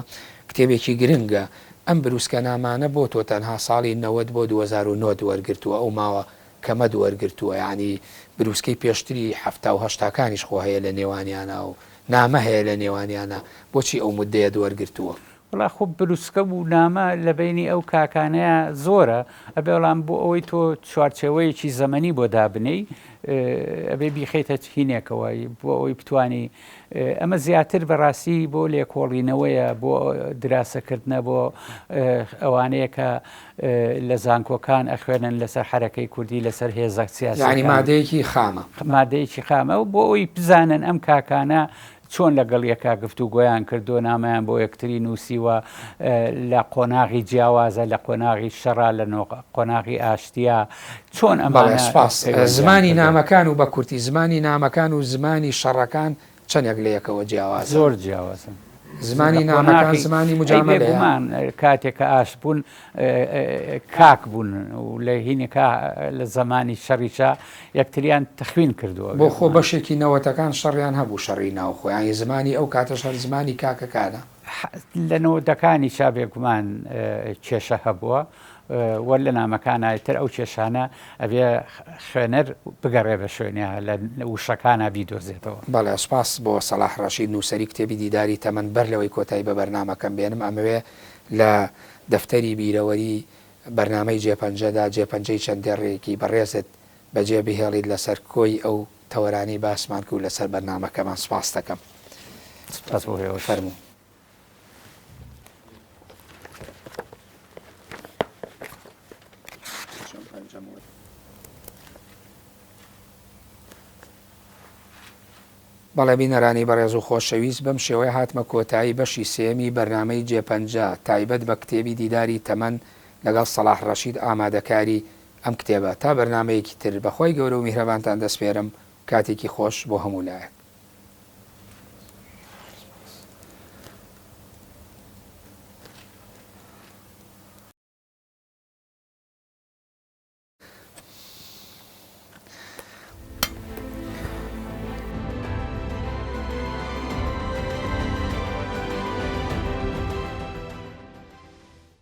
کتێبێکی گرنگە ئەم بروسکەنامانە بۆ تۆ تەنها ساڵی 90 بۆ 2009 ت وەرگرتووە ئەو ماوە کەمەت وەرگرتووە یانی بروسکەی پێشتری حەفتا و هەشتاکانیش خۆ هەیە لە نێوانیانا و نامە هەیە لە نێوانیانا بۆچی ئەو مودەیەت وەرگرتووە؟ وەڵا خۆ بروسکە و نامە لە بەینی ئەو کاکانەیا زۆرە ئەبێ بەڵام بۆ ئەوەی تۆ چوارچێوەیەکی زەمەنی بۆ دابنێی ئەبێ بیخەیتە هینێکەوە بۆ ئەوەی بتانی ئەمە زیاتر بەڕاستی بۆ لێکۆڵینەوەیە بۆ دراسەکردنە بۆ ئەوانەیە کە لە زانکۆکان ئەخوێنن لەسەر حەرەکەی کوردی لەسەر هێزە سیاسیەکان یانی مادەیەکی خامە. مادەیەکی خامە و بۆ ئەوی بزانن ئەم کاکانە چۆن لەگەڵ یەکا گفتوگۆیان کردووە، نامەیان بۆ یەکتری نووسیوە، لە قۆناغی جیاوازە، لە قۆناغی شەڕا، لە قۆناغی ئاشتیا، چۆن بەڵێ ئەمانە سوپاس. پەیوەندیان زمانی کردووە. نامەکان و بە کورتی زمانی نامەکان و زمانی شەڕەکان چەندێک لە یەکەوە جیاوازن؟ زۆر جیاوازن. زمانی لە نامەکان قۆناغی زمانی ئەی موجامەلەیە؟ بێگومان کاتێک کە ئاشت بوون کاک بوون و لە هینەکە لە زەمانی شەڕیشا یەکتریان تەخوین کردووە بۆ خۆ بێگومان. بەشێکی نەوەتەکان شەڕیان هەبوو شەڕی ناوخۆ یانی زمانی ئەو کاتەش هەر زمانی کاکەکانە؟ لە نەوەدەکانیشا بێگومان کێشە هەبووە و لە نامەکانا ئیتر ئەو کێشانە ئەبێ خوێنەر بگەڕێ بە شوێنیا لە وشەکانا بیدۆزێتەوە. بەڵێ سوپاس بۆ سەڵاح ڕەشید نووسەری کتێبی دیداری تەمەن بەر لەوەی کۆتایی بە بەرنامەکەم بێنم ئەمەوێ لە دەفتەری بیرەوەری بەرنامەی جێپەنجەدا جێپەنجەی چەند دێڕێکی بەڕێزت بەجێ بهێڵیت لەسەر کۆی ئەو تەوەرانەی باسمان کرد لەسەر بەرنامەکەمان سوپاست دەکەم. سوپاس بۆ ئێوەش. فەرموو. بەڵێ بینەرانی بەڕێز و خۆشەویست بەم شێوەیە هاتمە کۆتایی بەشی سێیەمی بەرنامەی جێپەنجە تایبەت بە کتێبی دیداری تەمەن لەگەڵ سەڵاح ڕەشید ئامادەکاری ئەم کتێبە تا بەرنامەیەکی تر بەخوای گەورە و میهرەبانتان دەسپێرم کاتێکی خۆش بۆ هەموو لایەک.